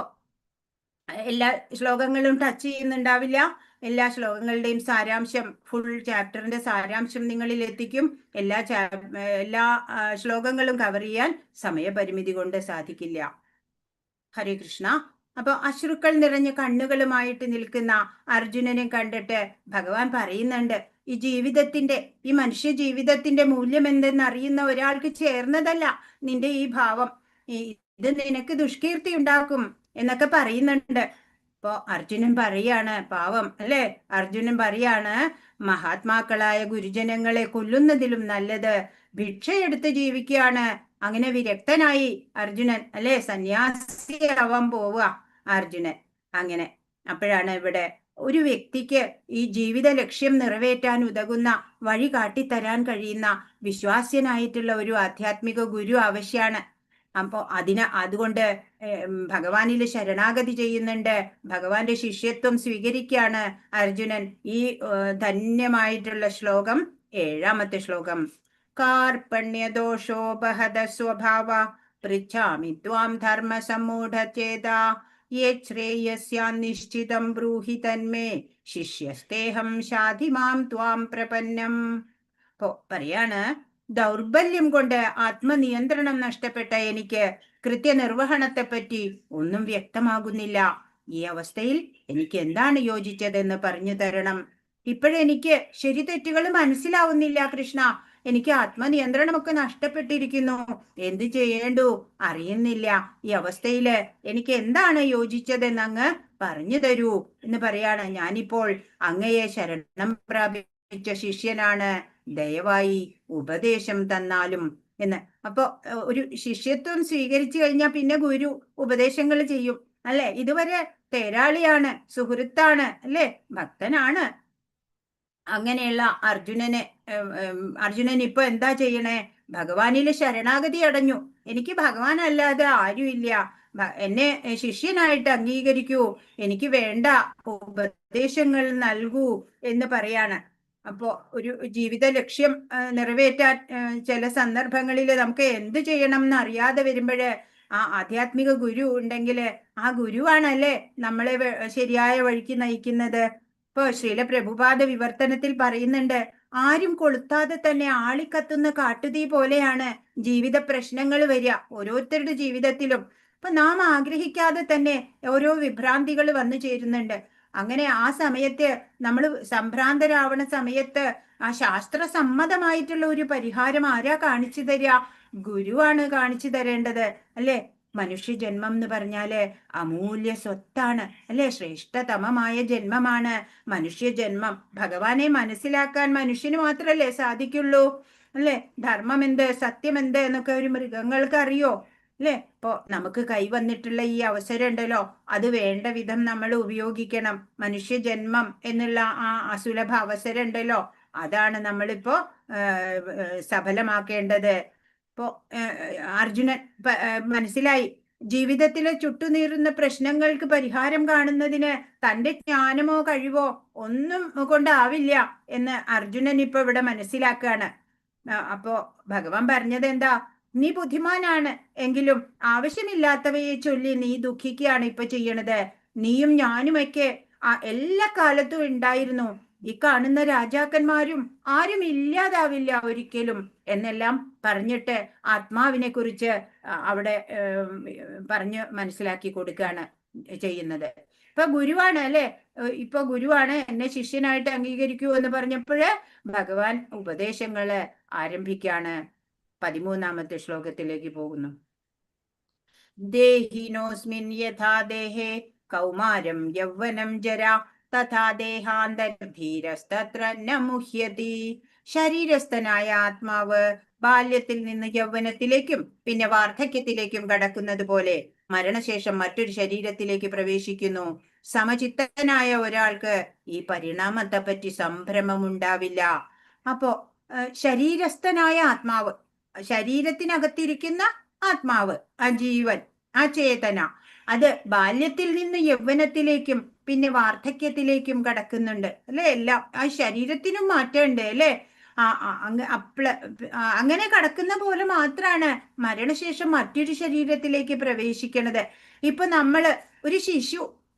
Speaker 1: എല്ലാ ശ്ലോകങ്ങളും ടച്ച് ചെയ്യുന്നുണ്ടാവില്ല. എല്ലാ ശ്ലോകങ്ങളുടെയും സാരാംശം, ഫുൾ ചാപ്റ്ററിന്റെ സാരാംശം നിങ്ങളിൽ എത്തിക്കും. എല്ലാ എല്ലാ ശ്ലോകങ്ങളും കവർ ചെയ്യാൻ സമയപരിമിതി കൊണ്ട് സാധിക്കില്ല. ഹരേ കൃഷ്ണ. അപ്പൊ അശ്രുക്കൾ നിറഞ്ഞ കണ്ണുകളുമായിട്ട് നിൽക്കുന്ന അർജുനനെ കണ്ടിട്ട് ഭഗവാൻ പറയുന്നുണ്ട്, ഈ ജീവിതത്തിന്റെ, ഈ മനുഷ്യ ജീവിതത്തിന്റെ മൂല്യം എന്തെന്ന് അറിയുന്ന ഒരാൾക്ക് ചേർന്നതല്ല നിന്റെ ഈ ഭാവം, ഇത് നിനക്ക് ദുഷ്കീർത്തി ഉണ്ടാക്കും എന്നൊക്കെ പറയുന്നുണ്ട്. അപ്പോ അർജുനൻ പറയാണ്, പാവം അല്ലേ, അർജുനൻ പറയാണ്, മഹാത്മാക്കളായ ഗുരുജനങ്ങളെ കൊല്ലുന്നതിലും നല്ലത് ഭിക്ഷയെടുത്ത് ജീവിക്കുകയാണ്. അങ്ങനെ വിരക്തനായി അർജുനൻ അല്ലെ, സന്യാസിയാവാൻ പോവുക അർജുനൻ. അങ്ങനെ അപ്പോഴാണ് ഇവിടെ ഒരു വ്യക്തിക്ക് ഈ ജീവിത ലക്ഷ്യം നിറവേറ്റാൻ ഉതകുന്ന വഴി കാട്ടിത്തരാൻ കഴിയുന്ന വിശ്വാസ്യനായിട്ടുള്ള ഒരു ആധ്യാത്മിക ഗുരു ആവശ്യമാണ്. അപ്പോ അതുകൊണ്ട് ഭഗവാനിൽ ശരണാഗതി ചെയ്യുന്നുണ്ട്, ഭഗവാന്റെ ശിഷ്യത്വം സ്വീകരിക്കുകയാണ് അർജുനൻ. ഈ ധന്യമായിട്ടുള്ള ശ്ലോകം, 7-ാമത്തെ ശ്ലോകം. കാർപണ്യദോഷോപഹത സ്വഭാവ പൃച്ഛാമി ത്വാം ധർമ്മസമ്മൂഢചേതാ യേശ്രേയസ്യാ നിശ്ചിതം ബ്രൂഹി തന്മേ ശിഷ്യസ്തേഹം ശാധി മാം ത്വാം പ്രപന്നം. അപ്പോ പറയാണ്, ദൗർബല്യം കൊണ്ട് ആത്മനിയന്ത്രണം നഷ്ടപ്പെട്ട എനിക്ക് കൃത്യനിർവഹണത്തെ പറ്റി ഒന്നും വ്യക്തമാകുന്നില്ല. ഈ അവസ്ഥയിൽ എനിക്ക് എന്താണ് യോജിച്ചതെന്ന് പറഞ്ഞു തരണം. ഇപ്പോഴെനിക്ക് ശരി തെറ്റുകൾ മനസ്സിലാവുന്നില്ല കൃഷ്ണ. എനിക്ക് ആത്മനിയന്ത്രണമൊക്കെ നഷ്ടപ്പെട്ടിരിക്കുന്നു. എന്ത് ചെയ്യേണ്ടു അറിയുന്നില്ല. ഈ അവസ്ഥയില് എനിക്ക് എന്താണ് യോജിച്ചതെന്ന് അങ്ങ് പറഞ്ഞു തരൂ എന്ന് പറയാണ്. ഞാനിപ്പോൾ അങ്ങയെ ശരണം പ്രാപിച്ച ശിഷ്യനാണ്, ദയവായി ഉപദേശം തന്നാലും എന്ന്. അപ്പൊ ഒരു ശിഷ്യത്വം സ്വീകരിച്ചു കഴിഞ്ഞാൽ പിന്നെ ഗുരു ഉപദേശങ്ങൾ ചെയ്യും അല്ലെ? ഇതുവരെ തേരാളിയാണ്, സുഹൃത്താണ് അല്ലെ, ഭക്തനാണ്. അങ്ങനെയുള്ള അർജുനനെ, അർജുനൻ ഇപ്പൊ എന്താ ചെയ്യണേ? ഭഗവാനിൽ ശരണാഗതി അടഞ്ഞു. എനിക്ക് ഭഗവാൻ അല്ലാതെ ആരുമില്ല, എന്നെ ശിഷ്യനായിട്ട് അംഗീകരിക്കൂ, എനിക്ക് വേണ്ട ഉപദേശങ്ങൾ നൽകൂ എന്ന് പറയാണ്. അപ്പോ ഒരു ജീവിത ലക്ഷ്യം നിറവേറ്റാൻ ചില സന്ദർഭങ്ങളിൽ നമുക്ക് എന്ത് ചെയ്യണം എന്ന് അറിയാതെ വരുമ്പോഴ് ആ ആധ്യാത്മിക ഗുരു ഉണ്ടെങ്കിൽ ആ ഗുരുവാണല്ലേ നമ്മളെ ശരിയായ വഴിക്ക് നയിക്കുന്നത്. ഇപ്പൊ ശ്രീല പ്രഭുപാദ വിവർത്തനത്തിൽ പറയുന്നുണ്ട്, ആരും കൊളുത്താതെ തന്നെ ആളിക്കത്തുന്ന കാട്ടുതീ പോലെയാണ് ജീവിത പ്രശ്നങ്ങൾ വരിക ഓരോരുത്തരുടെ ജീവിതത്തിലും. അപ്പൊ നാം ആഗ്രഹിക്കാതെ തന്നെ ഓരോ വിഭ്രാന്തികൾ വന്നു ചേരുന്നുണ്ട്. അങ്ങനെ ആ സമയത്ത് നമ്മൾ സംഭ്രാന്തരാവണ സമയത്ത് ആ ശാസ്ത്ര സമ്മതമായിട്ടുള്ള ഒരു പരിഹാരം ആരാ കാണിച്ചു തരിക? ഗുരുവാണ് കാണിച്ചു തരേണ്ടത് അല്ലെ? മനുഷ്യജന്മം എന്ന് പറഞ്ഞാല് അമൂല്യ സ്വത്താണ് അല്ലെ? ശ്രേഷ്ഠതമമായ ജന്മമാണ് മനുഷ്യജന്മം. ഭഗവാനെ മനസ്സിലാക്കാൻ മനുഷ്യന് മാത്രല്ലേ സാധിക്കുള്ളൂ അല്ലെ? ധർമ്മം എന്ത്, സത്യം എന്ത് എന്നൊക്കെ ഒരു മൃഗങ്ങൾക്ക് അറിയോ അല്ലെ? ഇപ്പോ നമുക്ക് കൈവന്നിട്ടുള്ള ഈ അവസരം ഉണ്ടല്ലോ, അത് വേണ്ട വിധം നമ്മൾ ഉപയോഗിക്കണം. മനുഷ്യജന്മം എന്നുള്ള ആ അസുലഭ അവസരം ഉണ്ടല്ലോ, അതാണ് നമ്മളിപ്പോ സഫലമാക്കേണ്ടത്. ഇപ്പോ അർജുനൻ മനസ്സിലായി, ജീവിതത്തിലെ ചുട്ടുനീറുന്ന പ്രശ്നങ്ങൾക്ക് പരിഹാരം കാണുന്നതിന് തന്റെ ജ്ഞാനമോ കഴിവോ ഒന്നും കൊണ്ടാവില്ല എന്ന് അർജുനൻ ഇപ്പൊ ഇവിടെ മനസ്സിലാക്കുകയാണ്. അപ്പോ ഭഗവാൻ പറഞ്ഞത് എന്താ? നീ ബുദ്ധിമാനാണ്, എങ്കിലും ആവശ്യമില്ലാത്തവയെ ചൊല്ലി നീ ദുഃഖിക്കുകയാണ് ഇപ്പൊ ചെയ്യണത്. നീയും ഞാനുമൊക്കെ എല്ലാ കാലത്തും ഉണ്ടായിരുന്നു. ഈ കാണുന്ന രാജാക്കന്മാരും ആരും ഇല്ലാതാവില്ല ഒരിക്കലും എന്നെല്ലാം പറഞ്ഞിട്ട് ആത്മാവിനെ കുറിച്ച് അവിടെ പറഞ്ഞ് മനസ്സിലാക്കി കൊടുക്കുകയാണ് ചെയ്യുന്നത്. ഇപ്പൊ ഗുരുവാണ് അല്ലെ? ഇപ്പൊ ഗുരുവാണ് എന്നെ ശിഷ്യനായിട്ട് അംഗീകരിക്കൂ എന്ന് പറഞ്ഞപ്പോഴ് ഭഗവാൻ ഉപദേശങ്ങള് ആരംഭിക്കാണ്. 13-ാമത്തെ ശ്ലോകത്തിലേക്ക് പോകുന്നു. ദേഹിനോസ്മിൻ യഥാ ദേഹേ കൗമാരം യൗവനം ജരാ തഥാ ദേഹാന്തരധീരസ്തത്ര ന മുഹ്യതി. ശരീരസ്ഥനായ ആത്മാവ് ബാല്യത്തിൽ നിന്ന് യൗവനത്തിലേക്കും പിന്നെ വാർദ്ധക്യത്തിലേക്കും കടക്കുന്നത് പോലെ മരണശേഷം മറ്റൊരു ശരീരത്തിലേക്ക് പ്രവേശിക്കുന്നു. സമചിത്തനായ ഒരാൾക്ക് ഈ പരിണാമത്തെ പറ്റി സംഭ്രമമുണ്ടാവില്ല. അപ്പോ ശരീരസ്ഥനായ ആത്മാവ്, ശരീരത്തിനകത്തിരിക്കുന്ന ആത്മാവ്, ആ ജീവൻ, ആ ചേതന, അത് ബാല്യത്തിൽ നിന്ന് യൗവനത്തിലേക്കും പിന്നെ വാർദ്ധക്യത്തിലേക്കും കടക്കുന്നുണ്ട് അല്ലെ? എല്ലാം ആ ശരീരത്തിനും മാറ്റമുണ്ട് അല്ലെ? ആ അങ്ങനെ കടക്കുന്ന പോലെ മാത്രാണ് മരണശേഷം മറ്റൊരു ശരീരത്തിലേക്ക് പ്രവേശിക്കണത്. ഇപ്പൊ നമ്മള് ഒരു ശിശു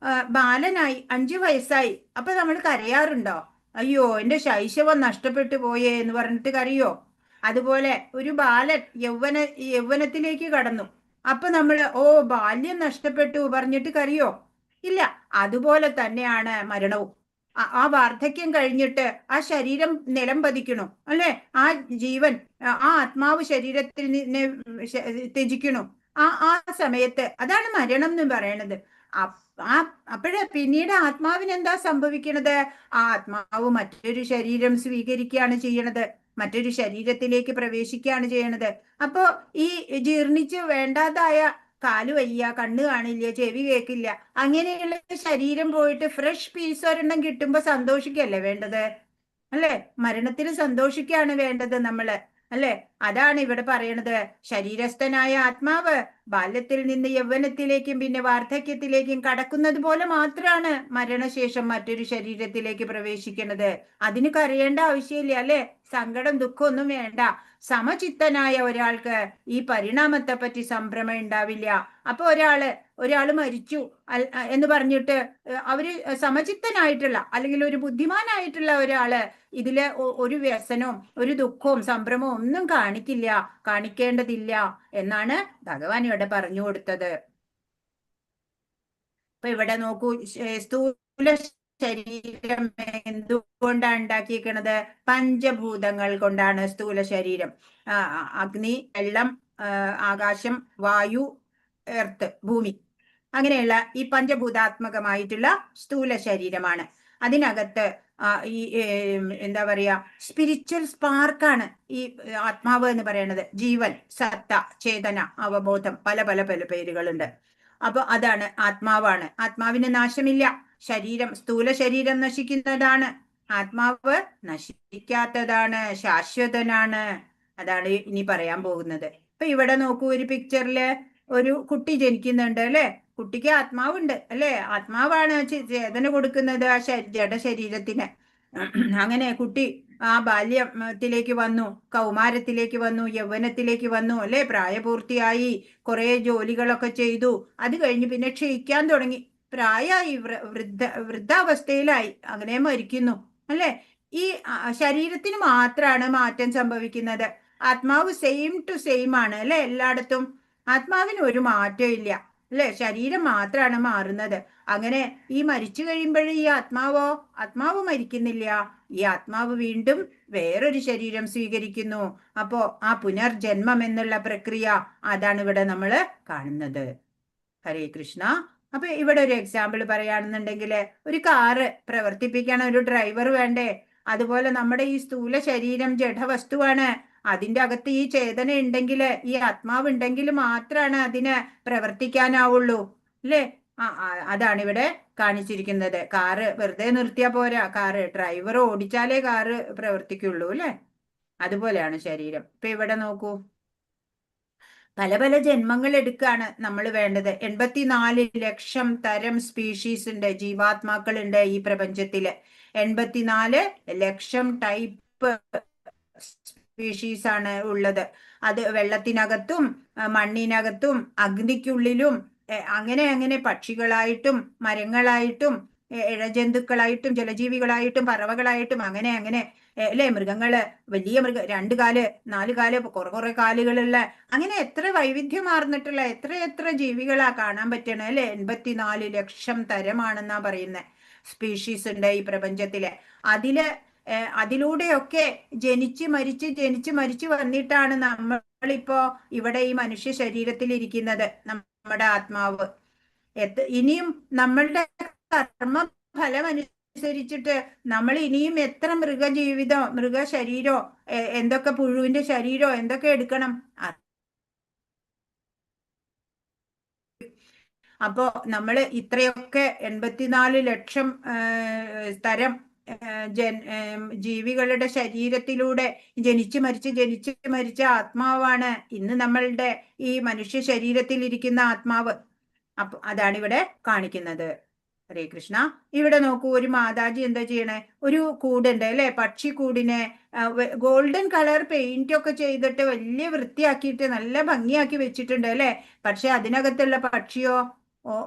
Speaker 1: ബാലനായി 5 വയസ്സായി, അപ്പൊ നമ്മൾ കരയാറുണ്ടോ? അയ്യോ എന്റെ ശൈശവം നഷ്ടപ്പെട്ടു പോയേ എന്ന് പറഞ്ഞിട്ട് കരയോ? അതുപോലെ ഒരു ബാലൻ യൗവനത്തിലേക്ക് കടന്നു, അപ്പൊ നമ്മൾ ഓ ബാല്യം നഷ്ടപ്പെട്ടു പറഞ്ഞിട്ട് കരയോ? ഇല്ല. അതുപോലെ തന്നെയാണ് മരണവും. ആ വാർദ്ധക്യം കഴിഞ്ഞിട്ട് ആ ശരീരം നിലം പതിക്കണു അല്ലെ? ആ ജീവൻ, ആ ആത്മാവ് ശരീരത്തിൽ നിന്ന് ത്യജിക്കണു. ആ ആ സമയത്ത് അതാണ് മരണം എന്ന് പറയണത്. അപ്പോഴ് പിന്നീട് ആത്മാവിന് എന്താ സംഭവിക്കണത്? ആ ആത്മാവ് മറ്റൊരു ശരീരം സ്വീകരിക്കുകയാണ് ചെയ്യണത്, മറ്റൊരു ശരീരത്തിലേക്ക് പ്രവേശിക്കുകയാണ് ചെയ്യണത്. അപ്പോ ഈ ജീർണിച്ച് വേണ്ടാതായ കാല് വയ്യ, കണ്ണ് കാണില്ല, ചെവി കേൾക്കില്ല, അങ്ങനെയുള്ള ശരീരം പോയിട്ട് ഫ്രഷ് പീസ് ഒരെണ്ണം കിട്ടുമ്പോ സന്തോഷിക്കല്ലേ വേണ്ടത് അല്ലെ? മരണത്തിന് സന്തോഷിക്കാണ് വേണ്ടത് നമ്മള് അല്ലെ? അതാണ് ഇവിടെ പറയണത്. ശരീരസ്ഥനായ ആത്മാവ് ബാല്യത്തിൽ നിന്ന് യൗവനത്തിലേക്കും പിന്നെ വാർദ്ധക്യത്തിലേക്കും കടക്കുന്നത് പോലെ മാത്രമാണ് മരണശേഷം മറ്റൊരു ശരീരത്തിലേക്ക് പ്രവേശിക്കുന്നത്. അതിന് കരയേണ്ട ആവശ്യമില്ല അല്ലെ? സങ്കടം ദുഃഖം ഒന്നും വേണ്ട. സമചിത്തനായ ഒരാൾക്ക് ഈ പരിണാമത്തെ പറ്റി സംഭ്രമം ഉണ്ടാവില്ല. അപ്പൊ ഒരാള് ഒരാള് മരിച്ചു എന്ന് പറഞ്ഞിട്ട് അവര് സമചിത്തനായിട്ടുള്ള അല്ലെങ്കിൽ ഒരു ബുദ്ധിമാനായിട്ടുള്ള ഒരാള് ഇതില് ഒരു വ്യസനവും ഒരു ദുഃഖവും സംഭ്രമവും ഒന്നും കാണിക്കില്ല, കാണിക്കേണ്ടതില്ല എന്നാണ് ഭഗവാൻ ഇവിടെ പറഞ്ഞു കൊടുത്തത്. അപ്പൊ ഇവിടെ നോക്കൂ, സ്ഥൂല ശരീരം എന്തുകൊണ്ടാണ് ഉണ്ടാക്കിയിരിക്കണത്? പഞ്ചഭൂതങ്ങൾ കൊണ്ടാണ് സ്ഥൂല ശരീരം. അഗ്നി, വെള്ളം, ആകാശം, വായു, എർത്ത്, ഭൂമി, അങ്ങനെയുള്ള ഈ പഞ്ചഭൂതാത്മകമായിട്ടുള്ള സ്ഥൂല ശരീരമാണ്. അതിനകത്ത് ഈ എന്താ പറയാ, സ്പിരിച്വൽ സ്പാർക്കാണ് ഈ ആത്മാവ് എന്ന് പറയുന്നത്. ജീവൻ, സത്ത, ചേതന, അവബോധം, പല പല പല പേരുകളുണ്ട്. അപ്പൊ അതാണ് ആത്മാവാണ്. ആത്മാവിന് നാശമില്ല. ശരീരം, സ്ഥൂല ശരീരം നശിക്കുന്നതാണ്, ആത്മാവ് നശിക്കാത്തതാണ്, ശാശ്വതനാണ്. അതാണ് ഇനി പറയാൻ പോകുന്നത്. അപ്പൊ ഇവിടെ നോക്കൂ, ഒരു പിക്ചറില് ഒരു കുട്ടി ജനിക്കുന്നുണ്ട് അല്ലെ? കുട്ടിക്ക് ആത്മാവുണ്ട് അല്ലെ? ആത്മാവാണ് ചേതന കൊടുക്കുന്നത് ആ ജഡ ശരീരത്തിന്. അങ്ങനെ കുട്ടി ആ ബാല്യത്തിലേക്ക് വന്നു, കൗമാരത്തിലേക്ക് വന്നു, യൗവനത്തിലേക്ക് വന്നു അല്ലെ? പ്രായപൂർത്തിയായി, കുറെ ജോലികളൊക്കെ ചെയ്തു. അത് കഴിഞ്ഞ് പിന്നെ ക്ഷയിക്കാൻ തുടങ്ങി, പ്രായമായി, വൃദ്ധാവസ്ഥയിലായി, അങ്ങനെ മരിക്കുന്നു അല്ലെ? ഈ ശരീരത്തിന് മാത്രമാണ് മാറ്റം സംഭവിക്കുന്നത്. ആത്മാവ് സെയിം ടു സെയിം ആണ് അല്ലെ? എല്ലായിടത്തും ആത്മാവിന് ഒരു മാറ്റവും ഇല്ല അല്ലെ? ശരീരം മാത്രമാണ് മാറുന്നത്. അങ്ങനെ ഈ മരിച്ചു കഴിയുമ്പോഴേ ഈ ആത്മാവോ, ആത്മാവ് മരിക്കുന്നില്ല. ഈ ആത്മാവ് വീണ്ടും വേറൊരു ശരീരം സ്വീകരിക്കുന്നു. അപ്പോ ആ പുനർജന്മം എന്നുള്ള പ്രക്രിയ അതാണ് ഇവിടെ നമ്മൾ കാണുന്നത്. ഹരേ കൃഷ്ണ. അപ്പൊ ഇവിടെ ഒരു എക്സാമ്പിൾ പറയുകയാണെന്നുണ്ടെങ്കിൽ, ഒരു കാറ് പ്രവർത്തിപ്പിക്കാൻ ഒരു ഡ്രൈവർ വേണ്ടേ? അതുപോലെ നമ്മുടെ ഈ സ്ഥൂല ശരീരം ജഡവസ്തുവാണ്. അതിന്റെ അകത്ത് ഈ ചേതന ഉണ്ടെങ്കിൽ, ഈ ആത്മാവ് ഉണ്ടെങ്കിൽ മാത്രമാണ് അതിന് പ്രവർത്തിക്കാനാവുള്ളൂ അല്ലേ? അതാണ് ഇവിടെ കാണിച്ചിരിക്കുന്നത്. കാറ് വെറുതെ നിർത്തിയാ പോരാ, കാറ് ഡ്രൈവർ ഓടിച്ചാലേ കാറ് പ്രവർത്തിക്കുള്ളൂ അല്ലേ? അതുപോലെയാണ് ശരീരം. ഇപ്പൊ ഇവിടെ നോക്കൂ, പല പല ജന്മങ്ങൾ എടുക്കാണ് നമ്മൾ വേണ്ടത്. 84 ലക്ഷം തരം സ്പീഷീസ് ഉണ്ട്, ജീവാത്മാക്കളുണ്ട് ഈ പ്രപഞ്ചത്തില്. 84 ലക്ഷം ടൈപ്പ് സ്പീഷീസ് ആണ് ഉള്ളത്. അത് വെള്ളത്തിനകത്തും മണ്ണിനകത്തും അഗ്നിക്കുള്ളിലും അങ്ങനെ അങ്ങനെ പക്ഷികളായിട്ടും മരങ്ങളായിട്ടും ഇഴജന്തുക്കളായിട്ടും ജലജീവികളായിട്ടും പറവകളായിട്ടും അങ്ങനെ അങ്ങനെ അല്ലെ? മൃഗങ്ങള്, വലിയ മൃഗ, 2 കാല് 4 കാല്, കുറെ കുറെ കാലുകളുള്ള, അങ്ങനെ എത്ര വൈവിധ്യമാർന്നിട്ടുള്ള എത്ര എത്ര ജീവികളാ കാണാൻ പറ്റണേ അല്ലെ? 84 ലക്ഷം തരമാണെന്നാ പറയുന്നത് സ്പീഷീസ് ഉണ്ട് ഈ പ്രപഞ്ചത്തില്. അതിലൂടെയൊക്കെ ജനിച്ച് മരിച്ച് ജനിച്ച് മരിച്ച് വന്നിട്ടാണ് നമ്മളിപ്പോ ഇവിടെ ഈ മനുഷ്യ ശരീരത്തിൽ ഇരിക്കുന്നത്. നമ്മുടെ ആത്മാവ് ഇനിയും നമ്മളുടെ കർമ്മ ഫലം അനുസരിച്ചിട്ട് നമ്മൾ ഇനിയും എത്ര മൃഗജീവിതോ മൃഗശരീരോ എന്തൊക്കെ പുഴുവിന്റെ ശരീരോ എന്തൊക്കെ എടുക്കണം. അപ്പോ നമ്മള് ഇത്രയൊക്കെ 84 ലക്ഷം തരം ജീവികളുടെ ശരീരത്തിലൂടെ ജനിച്ചു മരിച്ച് ജനിച്ചു മരിച്ച ആത്മാവാണ് ഇന്ന് നമ്മളുടെ ഈ മനുഷ്യ ശരീരത്തിൽ ഇരിക്കുന്ന ആത്മാവ്. അപ്പൊ അതാണ് ഇവിടെ കാണിക്കുന്നത്. ഹരേ കൃഷ്ണ. ഇവിടെ നോക്കൂ, ഒരു മാതാജി എന്താ ചെയ്യണേ? ഒരു കൂടുണ്ട് അല്ലെ, പക്ഷിക്കൂടിനെ ഗോൾഡൻ കളർ പെയിന്റ് ഒക്കെ ചെയ്തിട്ട് വലിയ വൃത്തിയാക്കിയിട്ട് നല്ല ഭംഗിയാക്കി വെച്ചിട്ടുണ്ട് അല്ലെ. പക്ഷെ അതിനകത്തുള്ള പക്ഷിയോ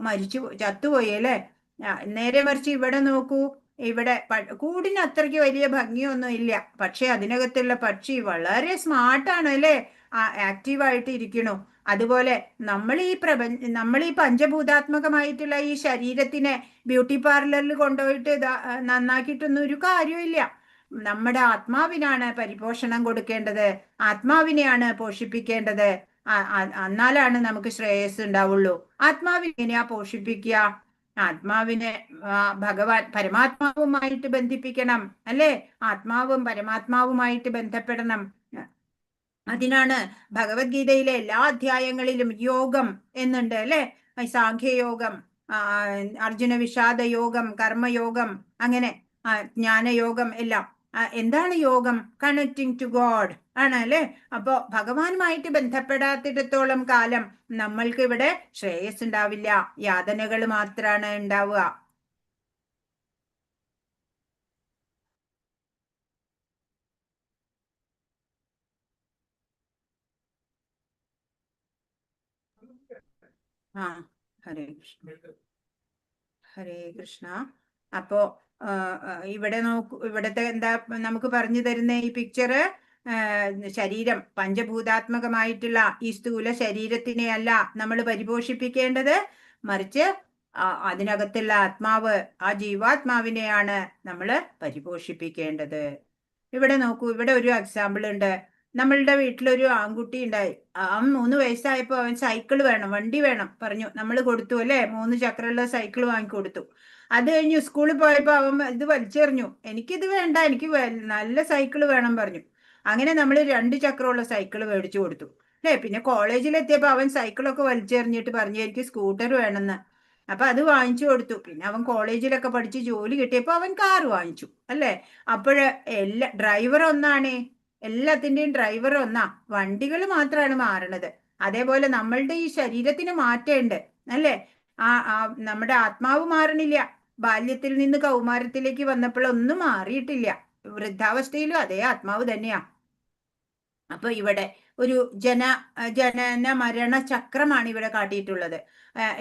Speaker 1: മരിച്ചു ചത്തുപോയി അല്ലെ. നേരെ മറിച്ച് ഇവിടെ നോക്കൂ, ഇവിടെ കൂടിന് അത്രയ്ക്ക് വലിയ ഭംഗിയൊന്നും ഇല്ല, പക്ഷെ അതിനകത്തുള്ള പക്ഷി വളരെ സ്മാർട്ടാണ് അല്ലെ, ആക്റ്റീവായിട്ട് ഇരിക്കണു. അതുപോലെ നമ്മൾ ഈ നമ്മൾ ഈ പഞ്ചഭൂതാത്മകമായിട്ടുള്ള ഈ ശരീരത്തിനെ ബ്യൂട്ടി പാർലറിൽ കൊണ്ടുപോയിട്ട് നന്നാക്കിയിട്ടൊന്നും ഒരു കാര്യമില്ല. നമ്മുടെ ആത്മാവിനാണ് പരിപോഷണം കൊടുക്കേണ്ടത്, ആത്മാവിനെയാണ് പോഷിപ്പിക്കേണ്ടത്. എന്നാലാണ് നമുക്ക് ശ്രേയസ് ഉണ്ടാവുള്ളൂ. ആത്മാവിനെ എങ്ങനെയാ പോഷിപ്പിക്കുക? ആത്മാവിനെ ഭഗവാൻ പരമാത്മാവുമായിട്ട് ബന്ധിപ്പിക്കണം അല്ലേ? ആത്മാവും പരമാത്മാവുമായിട്ട് ബന്ധപ്പെടണം. അതിനാണ് ഭഗവത്ഗീതയിലെ എല്ലാ അധ്യായങ്ങളിലും യോഗം എന്നുണ്ട് അല്ലെ? സാഖ്യയോഗം, അർജുന വിഷാദ യോഗം, കർമ്മയോഗം, അങ്ങനെ ജ്ഞാനയോഗം എല്ലാം. എന്താണ് യോഗം? കണക്റ്റിംഗ് ടു ഗോഡ് ആണ് അല്ലെ? അപ്പോ ഭഗവാനുമായിട്ട് ബന്ധപ്പെടാത്തിടത്തോളം കാലം നമ്മൾക്ക് ഇവിടെ ശ്രേയസ് ഉണ്ടാവില്ല, യാതനകൾ മാത്രാണ് ഉണ്ടാവുക. ആ ഹരേ കൃഷ്ണ, ഹരേ കൃഷ്ണ. അപ്പോ ഇവിടെ നോക്കൂ, ഇവിടത്തെ എന്താ നമുക്ക് പറഞ്ഞു തരുന്ന ഈ പിക്ചറ്? ശരീരം പഞ്ചഭൂതാത്മകമായിട്ടുള്ള ഈ സ്ഥൂല ശരീരത്തിനെ അല്ല നമ്മൾ പരിപോഷിപ്പിക്കേണ്ടത്, മറിച്ച് അതിനകത്തുള്ള ആത്മാവ്, ആ ജീവാത്മാവിനെയാണ് നമ്മൾ പരിപോഷിപ്പിക്കേണ്ടത്. ഇവിടെ നോക്കൂ, ഇവിടെ ഒരു എക്സാമ്പിൾ ഉണ്ട്. നമ്മളുടെ വീട്ടിലൊരു ആൺകുട്ടി ഉണ്ടായി. അവൻ 3 വയസ്സായപ്പോ അവൻ സൈക്കിൾ വേണം, വണ്ടി വേണം പറഞ്ഞു. നമ്മൾ കൊടുത്തു അല്ലെ, 3 ചക്രമുള്ള സൈക്കിൾ വാങ്ങിക്കൊടുത്തു. അത് കഴിഞ്ഞ് സ്കൂളിൽ പോയപ്പോ അവൻ ഇത് വലിച്ചെറിഞ്ഞു, എനിക്കിത് വേണ്ട, എനിക്ക് നല്ല സൈക്കിൾ വേണം പറഞ്ഞു. അങ്ങനെ നമ്മൾ 2 ചക്രമുള്ള സൈക്കിൾ മേടിച്ചു കൊടുത്തു അല്ലേ. പിന്നെ കോളേജിലെത്തിയപ്പോ അവൻ സൈക്കിളൊക്കെ വലിച്ചെറിഞ്ഞിട്ട് പറഞ്ഞു എനിക്ക് സ്കൂട്ടർ വേണമെന്ന്. അപ്പൊ അത് വാങ്ങിച്ചു കൊടുത്തു. പിന്നെ അവൻ കോളേജിലൊക്കെ പഠിച്ച് ജോലി കിട്ടിയപ്പോ അവൻ കാറ് വാങ്ങിച്ചു അല്ലേ. അപ്പോഴ് എല്ലാ ഡ്രൈവർ ഒന്നാണേ, എല്ലാത്തിന്റെയും ഡ്രൈവർ ഒന്നാ, വണ്ടികൾ മാത്രമാണ് മാറണത്. അതേപോലെ നമ്മളുടെ ഈ ശരീരത്തിന് മാറ്റമുണ്ട് അല്ലേ. ആ നമ്മുടെ ആത്മാവ് മാറണില്ല. ബാല്യത്തിൽ നിന്ന് കൗമാരത്തിലേക്ക് വന്നപ്പോഴൊന്നും മാറിയിട്ടില്ല. വൃദ്ധാവസ്ഥയിലും അതേ ആത്മാവ് തന്നെയാ. അപ്പൊ ഇവിടെ ഒരു ജനന മരണ ചക്രമാണ് ഇവിടെ കാട്ടിയിട്ടുള്ളത്.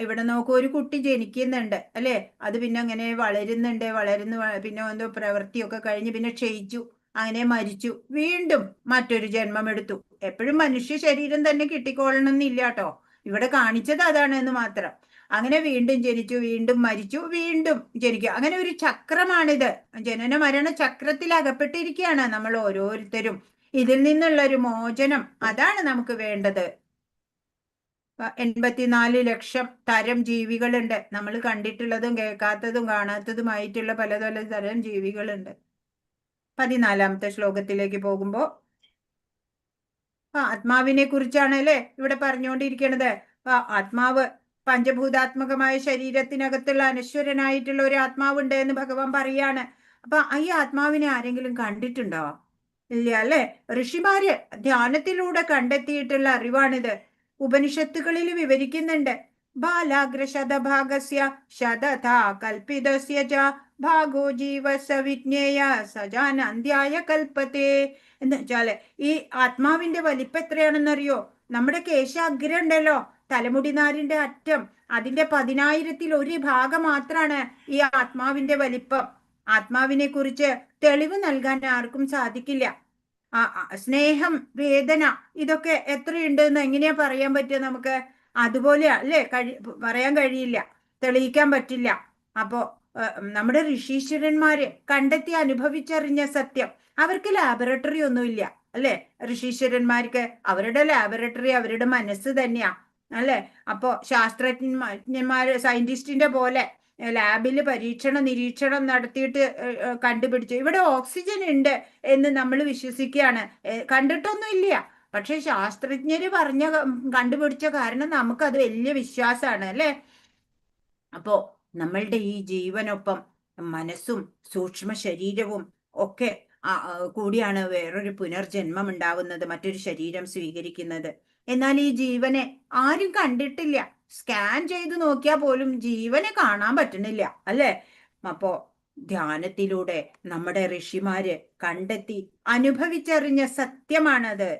Speaker 1: ഇവിടെ നോക്കൂ, ഒരു കുട്ടി ജനിക്കുന്നുണ്ട് അല്ലെ, അത് പിന്നെ അങ്ങനെ വളരുന്നുണ്ട്, വളരുന്നു, പിന്നെ എന്തോ പ്രവൃത്തിയൊക്കെ കഴിഞ്ഞ് പിന്നെ ക്ഷയിച്ചു, അങ്ങനെ മരിച്ചു, വീണ്ടും മറ്റൊരു ജന്മം എടുത്തു. എപ്പോഴും മനുഷ്യ ശരീരം തന്നെ കിട്ടിക്കോളണം എന്നില്ല കേട്ടോ, ഇവിടെ കാണിച്ചത് അതാണ് എന്ന് മാത്രം. അങ്ങനെ വീണ്ടും ജനിച്ചു, വീണ്ടും മരിച്ചു, വീണ്ടും ജനിക്കുക, അങ്ങനെ ഒരു ചക്രമാണിത്. ജനന മരണ ചക്രത്തിൽ അകപ്പെട്ടിരിക്കുകയാണ് നമ്മൾ ഓരോരുത്തരും. ഇതിൽ നിന്നുള്ള ഒരു മോചനം അതാണ് നമുക്ക് വേണ്ടത്. 84 ലക്ഷം തരം ജീവികളുണ്ട്. നമ്മൾ കണ്ടിട്ടുള്ളതും കേൾക്കാത്തതും കാണാത്തതുമായിട്ടുള്ള പല പല തരം ജീവികളുണ്ട്. 14-ാമത്തെ ശ്ലോകത്തിലേക്ക് പോകുമ്പോ ആത്മാവിനെ കുറിച്ചാണ് അല്ലേ ഇവിടെ പറഞ്ഞുകൊണ്ടിരിക്കണത്. ആത്മാവ് പഞ്ചഭൂതാത്മകമായ ശരീരത്തിനകത്തുള്ള അനശ്വരനായിട്ടുള്ള ഒരു ആത്മാവുണ്ട് എന്ന് ഭഗവാൻ പറയാണ്. അപ്പൊ ഈ ആത്മാവിനെ ആരെങ്കിലും കണ്ടിട്ടുണ്ടോ? ഇല്ല അല്ലെ. ഋഷിമാര് ധ്യാനത്തിലൂടെ കണ്ടെത്തിയിട്ടുള്ള അറിവാണിത്. ഉപനിഷത്തുകളിൽ വിവരിക്കുന്നുണ്ട്. ബാലാഗ്രശതഭാഗസ്യ ശതഥാ കൽപ്പിതസ്യ ച ഭാഗോ ജീവസ വിജ്ഞേയ സജാനന്ത്യായ കൽപ്പത്തെ. എന്ന് വെച്ചാല് ഈ ആത്മാവിന്റെ വലിപ്പം എത്രയാണെന്നറിയോ? നമ്മുടെ കേശാഗ്രം ഉണ്ടല്ലോ, തലമുടിനാരിന്റെ അറ്റം, അതിന്റെ 10,000-ൽ 1 ഭാഗം മാത്രാണ് ഈ ആത്മാവിന്റെ വലിപ്പം. ആത്മാവിനെ കുറിച്ച് തെളിവ് നൽകാൻ ആർക്കും സാധിക്കില്ല. സ്നേഹം, വേദന ഇതൊക്കെ എത്രയുണ്ട് എന്ന് എങ്ങനെയാ പറയാൻ പറ്റുക നമുക്ക്? അതുപോലെ അല്ലേ പറയാൻ കഴിയില്ല, തെളിയിക്കാൻ പറ്റില്ല. അപ്പോ നമ്മുടെ ഋഷീശ്വരന്മാര് കണ്ടെത്തി അനുഭവിച്ചറിഞ്ഞ സത്യം, അവർക്ക് ലാബറട്ടറി ഒന്നുമില്ല അല്ലെ. ഋഷീശ്വരന്മാർക്ക് അവരുടെ ലാബറട്ടറി അവരുടെ മനസ്സ് തന്നെയാ അല്ലെ. അപ്പോ ശാസ്ത്രജ്ഞന്മാര് സയന്റിസ്റ്റിന്റെ പോലെ ലാബിൽ പരീക്ഷണ നിരീക്ഷണം നടത്തിയിട്ട് കണ്ടുപിടിച്ചു ഇവിടെ ഓക്സിജൻ ഉണ്ട് എന്ന് നമ്മൾ വിശ്വസിക്കുകയാണ്. കണ്ടിട്ടൊന്നും ഇല്ല, പക്ഷെ ശാസ്ത്രജ്ഞര് പറഞ്ഞ കണ്ടുപിടിച്ച കാരണം നമുക്കത് വലിയ വിശ്വാസമാണ് അല്ലെ. അപ്പോ നമ്മളുടെ ഈ ജീവനൊപ്പം മനസ്സും സൂക്ഷ്മ ശരീരവും ഒക്കെ കൂടിയാണ് വേറൊരു പുനർജന്മം ഉണ്ടാവുന്നത്, മറ്റൊരു ശരീരം സ്വീകരിക്കുന്നത്. എന്നാൽ ഈ ജീവനെ ആരും കണ്ടിട്ടില്ല. സ്കാൻ ചെയ്ത് നോക്കിയാൽ പോലും ജീവനെ കാണാൻ പറ്റണില്ല, അല്ലേ? അപ്പോ ധ്യാനത്തിലൂടെ നമ്മുടെ ഋഷിമാര് കണ്ടെത്തി അനുഭവിച്ചറിഞ്ഞ സത്യമാണത്.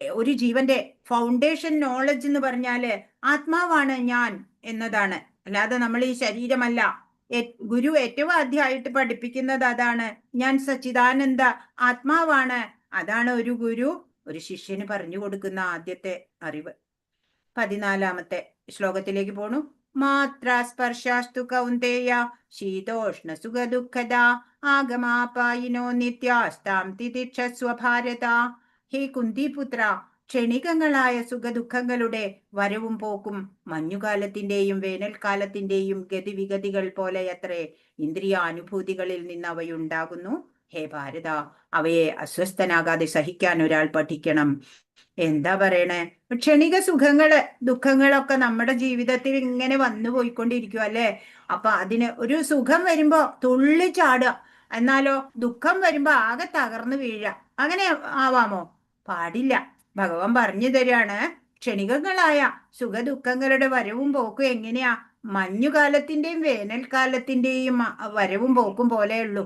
Speaker 1: ഒരു ജീവന്റെ ഫൗണ്ടേഷൻ നോളജ് എന്ന് പറഞ്ഞാല് ആത്മാവാണ് ഞാൻ എന്നതാണ്. അല്ലാതെ നമ്മൾ ഈ ശരീരമല്ല. ഗുരു ഏറ്റവും ആദ്യമായിട്ട് പഠിപ്പിക്കുന്നത് അതാണ്. ഞാൻ സച്ചിദാനന്ദ ആത്മാവാണ്. അതാണ് ഒരു ഗുരു ഒരു ശിഷ്യന് പറഞ്ഞു കൊടുക്കുന്ന ആദ്യത്തെ അറിവ്. 14-ാമത്തെ ശ്ലോകത്തിലേക്ക് പോണു. മാത്ര സ്പർശാസ്തു കൗന്ദേയ ശീതോഷ്ണ സുഖ ദുഃഖദ ആഗമാപായിനോ നിത്യാസ്താം തിതിക്ഷസ്വ ഭാരത. ഹേ കുന്തിപുത്ര, ക്ഷണികങ്ങളായ സുഖദുഃഖങ്ങളുടെ വരവും പോക്കും മഞ്ഞുകാലത്തിന്റെയും വേനൽക്കാലത്തിന്റെയും ഗതിവിഗതികൾ പോലെയത്രേ. ഇന്ദ്രിയാനുഭൂതികളിൽ നിന്ന് അവയുണ്ടാകുന്നു. ഹേ ഭാരത, അവയെ അസ്വസ്ഥനാകാതെ സഹിക്കാൻ ഒരാൾ പഠിക്കണം. എന്താ പറയണേ? ക്ഷണിക സുഖങ്ങള് ദുഃഖങ്ങളൊക്കെ നമ്മുടെ ജീവിതത്തിൽ ഇങ്ങനെ വന്നു പോയിക്കൊണ്ടിരിക്കും, അല്ലേ? അപ്പൊ അതിന് ഒരു സുഖം വരുമ്പോ തുള്ളി ചാടുക, എന്നാലോ ദുഃഖം വരുമ്പോ ആകെ തകർന്നു വീഴുക, അങ്ങനെ ആവാമോ? പാടില്ല. ഭഗവാൻ പറഞ്ഞു തരാണ്, ക്ഷണികങ്ങളായ സുഖദുഃഖങ്ങളുടെ വരവും പോക്കും എങ്ങനെയാ? മഞ്ഞുകാലത്തിന്റെയും വേനൽക്കാലത്തിന്റെയും വരവും പോക്കും പോലെയുള്ളൂ,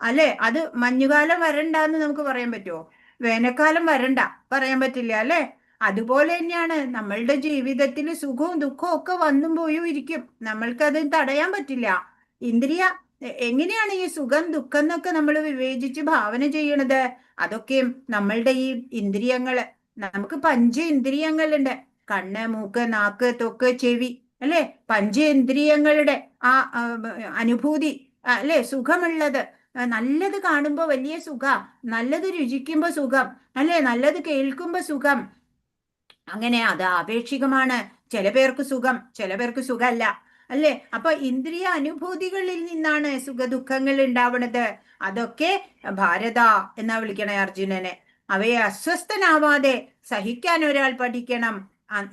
Speaker 1: അല്ലെ? അത് മഞ്ഞുകാലം വരണ്ടാന്ന് നമുക്ക് പറയാൻ പറ്റുമോ? വേനൽക്കാലം വരണ്ട പറയാൻ പറ്റില്ല, അല്ലെ? അതുപോലെ തന്നെയാണ് നമ്മളുടെ ജീവിതത്തിൽ സുഖവും ദുഃഖവും ഒക്കെ വന്നും പോയും ഇരിക്കും. നമ്മൾക്കത് തടയാൻ പറ്റില്ല. ഇന്ദ്രിയ എങ്ങനെയാണ് ഈ സുഖം ദുഃഖം എന്നൊക്കെ നമ്മൾ വിവേചിച്ച് ഭാവന ചെയ്യണത്? അതൊക്കെയും നമ്മളുടെ ഈ ഇന്ദ്രിയങ്ങള്, നമുക്ക് പഞ്ച ഇന്ദ്രിയങ്ങളുണ്ട്. കണ്ണ്, മൂക്ക്, നാക്ക്, ത്വക്ക്, ചെവി, അല്ലെ? പഞ്ചേന്ദ്രിയങ്ങളുടെ ആ അനുഭൂതി, അല്ലെ? സുഖമുള്ളത്, നല്ലത് കാണുമ്പോ വലിയ സുഖ, നല്ലത് രുചിക്കുമ്പോ സുഖം, അല്ലെ? നല്ലത് കേൾക്കുമ്പോ സുഖം. അങ്ങനെ അത് ആപേക്ഷികമാണ്. ചില പേർക്ക് സുഖം, ചില പേർക്ക് സുഖമല്ല, അല്ലെ? അപ്പൊ ഇന്ദ്രിയ അനുഭൂതികളിൽ നിന്നാണ് സുഖദുഃഖങ്ങൾ ഉണ്ടാവണത്. അതൊക്കെ ഭാരത എന്നാ വിളിക്കണേ അർജുനനെ. അവയെ അസ്വസ്ഥനാവാതെ സഹിക്കാൻ ഒരാൾ പഠിക്കണം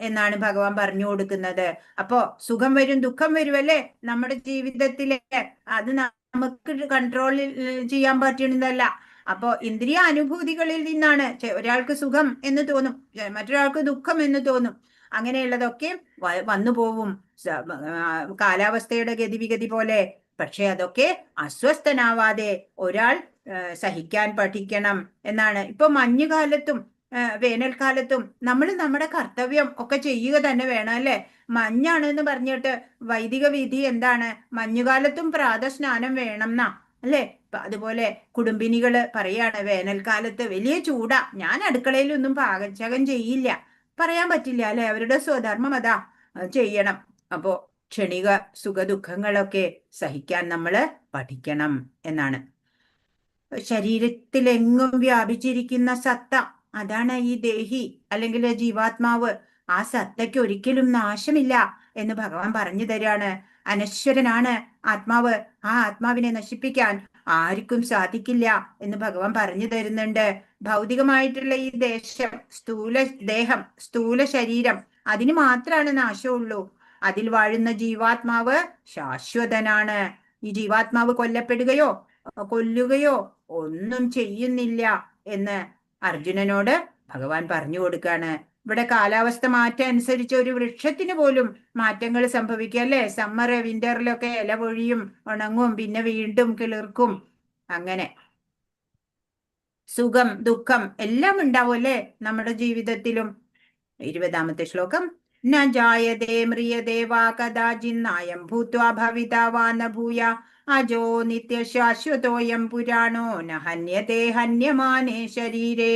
Speaker 1: എന്നാണ് ഭഗവാൻ പറഞ്ഞു കൊടുക്കുന്നത്. അപ്പോ സുഖം വരും, ദുഃഖം വരും, അല്ലേ? നമ്മുടെ ജീവിതത്തിലെ അത് നമുക്ക് കൺട്രോളിൽ ചെയ്യാൻ പറ്റുന്നതല്ല. അപ്പോ ഇന്ദ്രിയ അനുഭൂതികളിൽ നിന്നാണ് ഒരാൾക്ക് സുഖം എന്ന് തോന്നും, മറ്റൊരാൾക്ക് ദുഃഖം എന്ന് തോന്നും. അങ്ങനെയുള്ളതൊക്കെ വന്നു പോവും, കാലാവസ്ഥയുടെ ഗതിവിഗതി പോലെ. പക്ഷെ അതൊക്കെ അസ്വസ്ഥനാവാതെ ഒരാൾ സഹിക്കാൻ പഠിക്കണം എന്നാണ്. ഇപ്പൊ മഞ്ഞുകാലത്തും വേനൽക്കാലത്തും നമ്മൾ നമ്മുടെ കർത്തവ്യം ഒക്കെ ചെയ്യുക തന്നെ വേണം, അല്ലെ? മഞ്ഞാണ് എന്ന് പറഞ്ഞിട്ട് വൈദിക വിധി എന്താണ്? മഞ്ഞുകാലത്തും പ്രാതസ്നാനം വേണം എന്നാ, അല്ലെ? അതുപോലെ കുടുംബിനികള് പറയാണ്, വേനൽക്കാലത്ത് വലിയ ചൂടാ, ഞാൻ അടുക്കളയിലൊന്നും പാചകം ചെയ്യില്ല. പറയാൻ പറ്റില്ല, അല്ലെ? അവരുടെ സ്വധർമ്മം അതാ, ചെയ്യണം. അപ്പോ ക്ഷണിക സുഖദുഃഖങ്ങളൊക്കെ സഹിക്കാൻ നമ്മള് പഠിക്കണം എന്നാണ്. ശരീരത്തിലെങ്ങും വ്യാപിച്ചിരിക്കുന്ന സത്ത, അതാണ് ഈ ദേഹി അല്ലെങ്കിൽ ജീവാത്മാവ്. ആ സത്തയ്ക്ക് ഒരിക്കലും നാശമില്ല എന്ന് ഭഗവാൻ പറഞ്ഞു തരാണ്. അനശ്വരനാണ് ആത്മാവ്. ആ ആത്മാവിനെ നശിപ്പിക്കാൻ ആർക്കും സാധിക്കില്ല എന്ന് ഭഗവാൻ പറഞ്ഞു തരുന്നുണ്ട്. ഭൗതികമായിട്ടുള്ള ഈ ദേശം, സ്ഥൂല ദേഹം, സ്ഥൂല ശരീരം, അതിന് മാത്രമാണ് നാശമുള്ളൂ. അതിൽ വാഴുന്ന ജീവാത്മാവ് ശാശ്വതനാണ്. ഈ ജീവാത്മാവ് കൊല്ലപ്പെടുകയോ കൊല്ലുകയോ ഒന്നും ചെയ്യുന്നില്ല എന്ന് അർജുനനോട് ഭഗവാൻ പറഞ്ഞു കൊടുക്കാണ്. ഇവിടെ കാലാവസ്ഥ മാറ്റം അനുസരിച്ച് ഒരു വൃക്ഷത്തിന് പോലും മാറ്റങ്ങൾ സംഭവിക്കുക, അല്ലെ? സമ്മർ വിന്ററിലൊക്കെ ഇല പൊഴിയും, ഉണങ്ങും, പിന്നെ വീണ്ടും കിളിർക്കും. അങ്ങനെ സുഖം ദുഃഖം എല്ലാം ഉണ്ടാവും, അല്ലേ നമ്മുടെ ജീവിതത്തിലും? 20-ാമത്തെ ശ്ലോകം. ന ജായതേ മ്രിയതേ വാ കദാചിന്നായം ഭൂത്വാ ഭവിതാ വാ ന ഭൂയ അജോ നിത്യശാശ്വതോയം പുരാണോ ന ഹന്യതേ ഹന്യമാനേ ശരീരേ.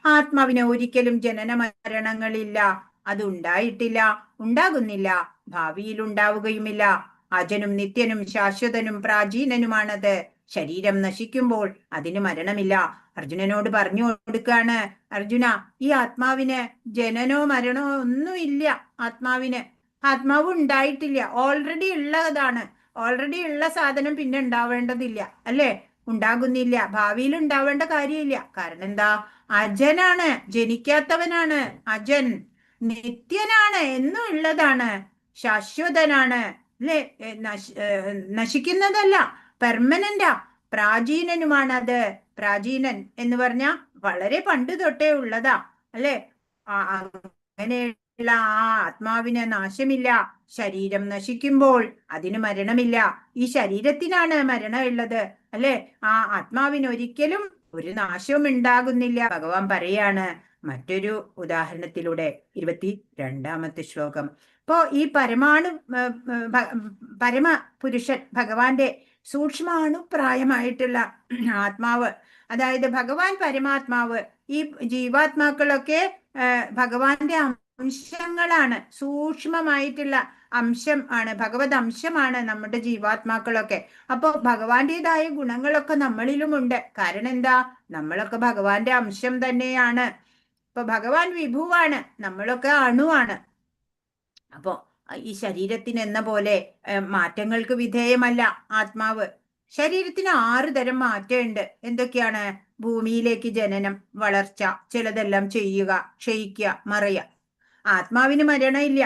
Speaker 1: ആത്മാവിന് ഒരിക്കലും ജനന മരണങ്ങളില്ല. അത് ഉണ്ടായിട്ടില്ല, ഉണ്ടാകുന്നില്ല, ഭാവിയിൽ ഉണ്ടാവുകയുമില്ല. അജനും നിത്യനും ശാശ്വതനും പ്രാചീനനുമാണത്. ശരീരം നശിക്കുമ്പോൾ അതിന് മരണമില്ല. അർജുനനോട് പറഞ്ഞു കൊടുക്കാണ്, അർജുന, ഈ ആത്മാവിന് ജനനോ മരണോ ഒന്നുമില്ല. ആത്മാവിന് ആത്മാവ് ഉണ്ടായിട്ടില്ല, ഓൾറെഡി ഉള്ളതാണ്. ഓൾറെഡി ഉള്ള സാധനം പിന്നെ ഉണ്ടാവേണ്ടതില്ല, അല്ലേ? ഉണ്ടാകുന്നില്ല, ഭാവിയിൽ ഉണ്ടാവേണ്ട കാര്യമില്ല. കാരണം എന്താ? അജനാണ്, ജനിക്കാത്തവനാണ് അജൻ. നിത്യനാണ്, എന്നും ഉള്ളതാണ്, ശാശ്വതനാണ്, അല്ലേ? നശിക്കുന്നതല്ല, പെർമനന്റാ. പ്രാചീനനുമാണ് അത്. പ്രാചീനൻ എന്ന് പറഞ്ഞാ വളരെ പണ്ട് തൊട്ടേ ഉള്ളതാ, അല്ലെ? അങ്ങനെയുള്ള ആ ആത്മാവിന് നാശമില്ല. ശരീരം നശിക്കുമ്പോൾ അതിന് മരണമില്ല. ഈ ശരീരത്തിനാണ് മരണമുള്ളത് അല്ലെ? ആ ആത്മാവിന് ഒരിക്കലും ഒരു നാശവും ഉണ്ടാകുന്നില്ല. ഭഗവാൻ പറയാണ് മറ്റൊരു ഉദാഹരണത്തിലൂടെ. 22-ാമത്തെ ശ്ലോകം. അപ്പോ ഈ പരമാണു പരമ പുരുഷൻ ഭഗവാന്റെ സൂക്ഷ്മാണുപ്രായമായിട്ടുള്ള ആത്മാവ്, അതായത് ഭഗവാൻ പരമാത്മാവ്, ഈ ജീവാത്മാക്കളൊക്കെ ഭഗവാന്റെ അംശങ്ങളാണ്, സൂക്ഷ്മമായിട്ടുള്ള അംശം ആണ്, ഭഗവത് അംശമാണ് നമ്മുടെ ജീവാത്മാക്കളൊക്കെ. അപ്പൊ ഭഗവാന്റേതായ ഗുണങ്ങളൊക്കെ നമ്മളിലുമുണ്ട്. കാരണം എന്താ? നമ്മളൊക്കെ ഭഗവാന്റെ അംശം തന്നെയാണ്. അപ്പൊ ഭഗവാൻ വിഭുവാണ്, നമ്മളൊക്കെ അണുവാണ്. അപ്പോ ഈ ശരീരത്തിന് എന്ന പോലെ മാറ്റങ്ങൾക്ക് വിധേയമല്ല ആത്മാവ്. ശരീരത്തിന് 6 തരം മാറ്റമുണ്ട്. എന്തൊക്കെയാണ്? ഭൂമിയിലേക്ക് ജനനം, വളർച്ച, ചിലതെല്ലാം ചെയ്യുക, ക്ഷയിക്കുക, മറയുക. ആത്മാവിന് മരണമില്ല,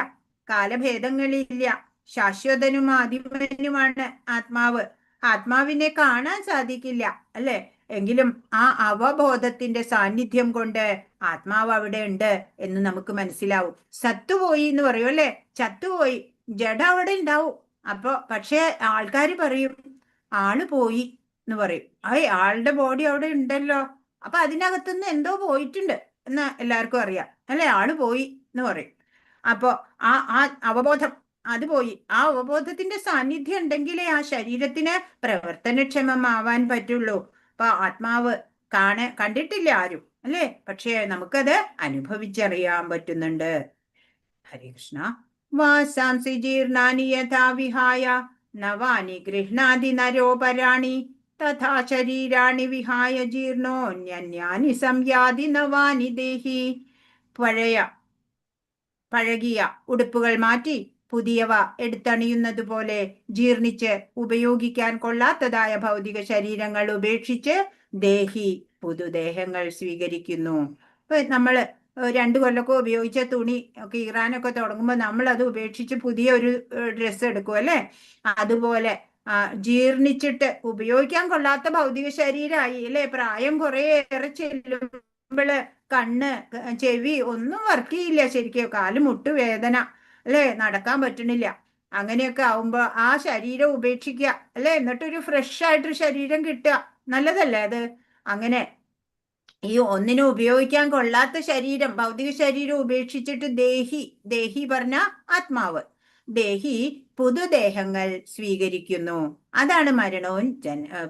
Speaker 1: കാലഭേദങ്ങളില്ല, ശാശ്വതനും ആദിമനുമാണ് ആത്മാവ്. ആത്മാവിനെ കാണാൻ സാധിക്കില്ല അല്ലെ? എങ്കിലും ആ അവബോധത്തിന്റെ സാന്നിധ്യം കൊണ്ട് ആത്മാവ് അവിടെ ഉണ്ട് എന്ന് നമുക്ക് മനസ്സിലാവും. സത്തുപോയി എന്ന് പറയും അല്ലെ? ചത്തുപോയി, ജഡ അവിടെ ഉണ്ടാവും. അപ്പൊ പക്ഷെ ആൾക്കാർ പറയും ആള് പോയി എന്ന് പറയും. ആളുടെ ബോഡി അവിടെ ഉണ്ടല്ലോ, അപ്പൊ അതിനകത്തുനിന്ന് എന്തോ പോയിട്ടുണ്ട് എന്ന് എല്ലാവർക്കും അറിയാം അല്ലെ? ആള് പോയി എന്ന് പറയും. അപ്പോ ആ ആ അവബോധം അത് പോയി. ആ അവബോധത്തിന്റെ സാന്നിധ്യം ഉണ്ടെങ്കിലേ ആ ശരീരത്തിന് പ്രവർത്തനക്ഷമമാവാൻ പറ്റുള്ളൂ. അപ്പൊ ആത്മാവ് കണ്ടിട്ടില്ല ആരും അല്ലേ? പക്ഷേ നമുക്കത് അനുഭവിച്ചറിയാൻ പറ്റുന്നുണ്ട്. ഹരേ കൃഷ്ണ. വാസാംസി ജീർണാനി യഥാ വിഹായ നവാനി ഗൃഹ്ണാതി നരോപരാണി തഥാ ശരീരാണി വിഹായ ജീർണോന്യന്യാനി സംയാതി നവാനി ദേഹി. പഴകിയ ഉടുപ്പുകൾ മാറ്റി പുതിയവ എടുത്തണിയുന്നതുപോലെ ജീർണിച്ച് ഉപയോഗിക്കാൻ കൊള്ളാത്തതായ ഭൗതിക ശരീരങ്ങൾ ഉപേക്ഷിച്ച് ദേഹി പുതുദേഹങ്ങൾ സ്വീകരിക്കുന്നു. ഇപ്പൊ നമ്മള് 2 കൊല്ലമൊക്കെ ഉപയോഗിച്ച തുണി കീറാനൊക്കെ തുടങ്ങുമ്പോൾ നമ്മൾ അത് ഉപേക്ഷിച്ച് പുതിയ ഒരു ഡ്രസ്സ് എടുക്കും അല്ലെ? അതുപോലെ ജീർണിച്ചിട്ട് ഉപയോഗിക്കാൻ കൊള്ളാത്ത ഭൗതിക ശരീരമായി അല്ലെ? പ്രായം കുറെ ഏറെ ചെല്ലുമ്പോള് കണ്ണ്, ചെവി ഒന്നും വർക്ക് ചെയ്യില്ല ശരിക്കും, കാല് മുട്ട് വേദന അല്ലെ, നടക്കാൻ പറ്റണില്ല. അങ്ങനെയൊക്കെ ആവുമ്പോ ആ ശരീരം ഉപേക്ഷിക്കുക അല്ലെ, എന്നിട്ടൊരു ഫ്രഷ് ആയിട്ടൊരു ശരീരം കിട്ടുക, നല്ലതല്ലേ അത്? അങ്ങനെ ഈ ഒന്നിനും ഉപയോഗിക്കാൻ കൊള്ളാത്ത ശരീരം, ഭൗതിക ശരീരം ഉപേക്ഷിച്ചിട്ട് ദേഹി, ദേഹി പറഞ്ഞ ആത്മാവ്, ദേഹി പുതുദേഹങ്ങൾ സ്വീകരിക്കുന്നു. അതാണ് മരണവും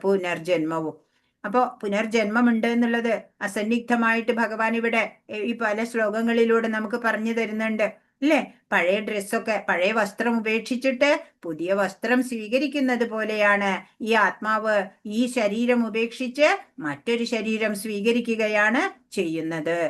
Speaker 1: പുനർജന്മവും. അപ്പോ പുനർജന്മമുണ്ട് എന്നുള്ളത് അസന്നിഗ്ധമായിട്ട് ഭഗവാൻ ഇവിടെ ഈ പല ശ്ലോകങ്ങളിലൂടെ നമുക്ക് പറഞ്ഞു തരുന്നുണ്ട് അല്ലേ? പഴയ ഡ്രസ്സൊക്കെ, പഴയ വസ്ത്രം ഉപേക്ഷിച്ചിട്ട് പുതിയ വസ്ത്രം സ്വീകരിക്കുന്നത് പോലെയാണ് ഈ ആത്മാവ് ഈ ശരീരം ഉപേക്ഷിച്ച് മറ്റൊരു ശരീരം സ്വീകരിക്കുകയാണ് ചെയ്യുന്നത്.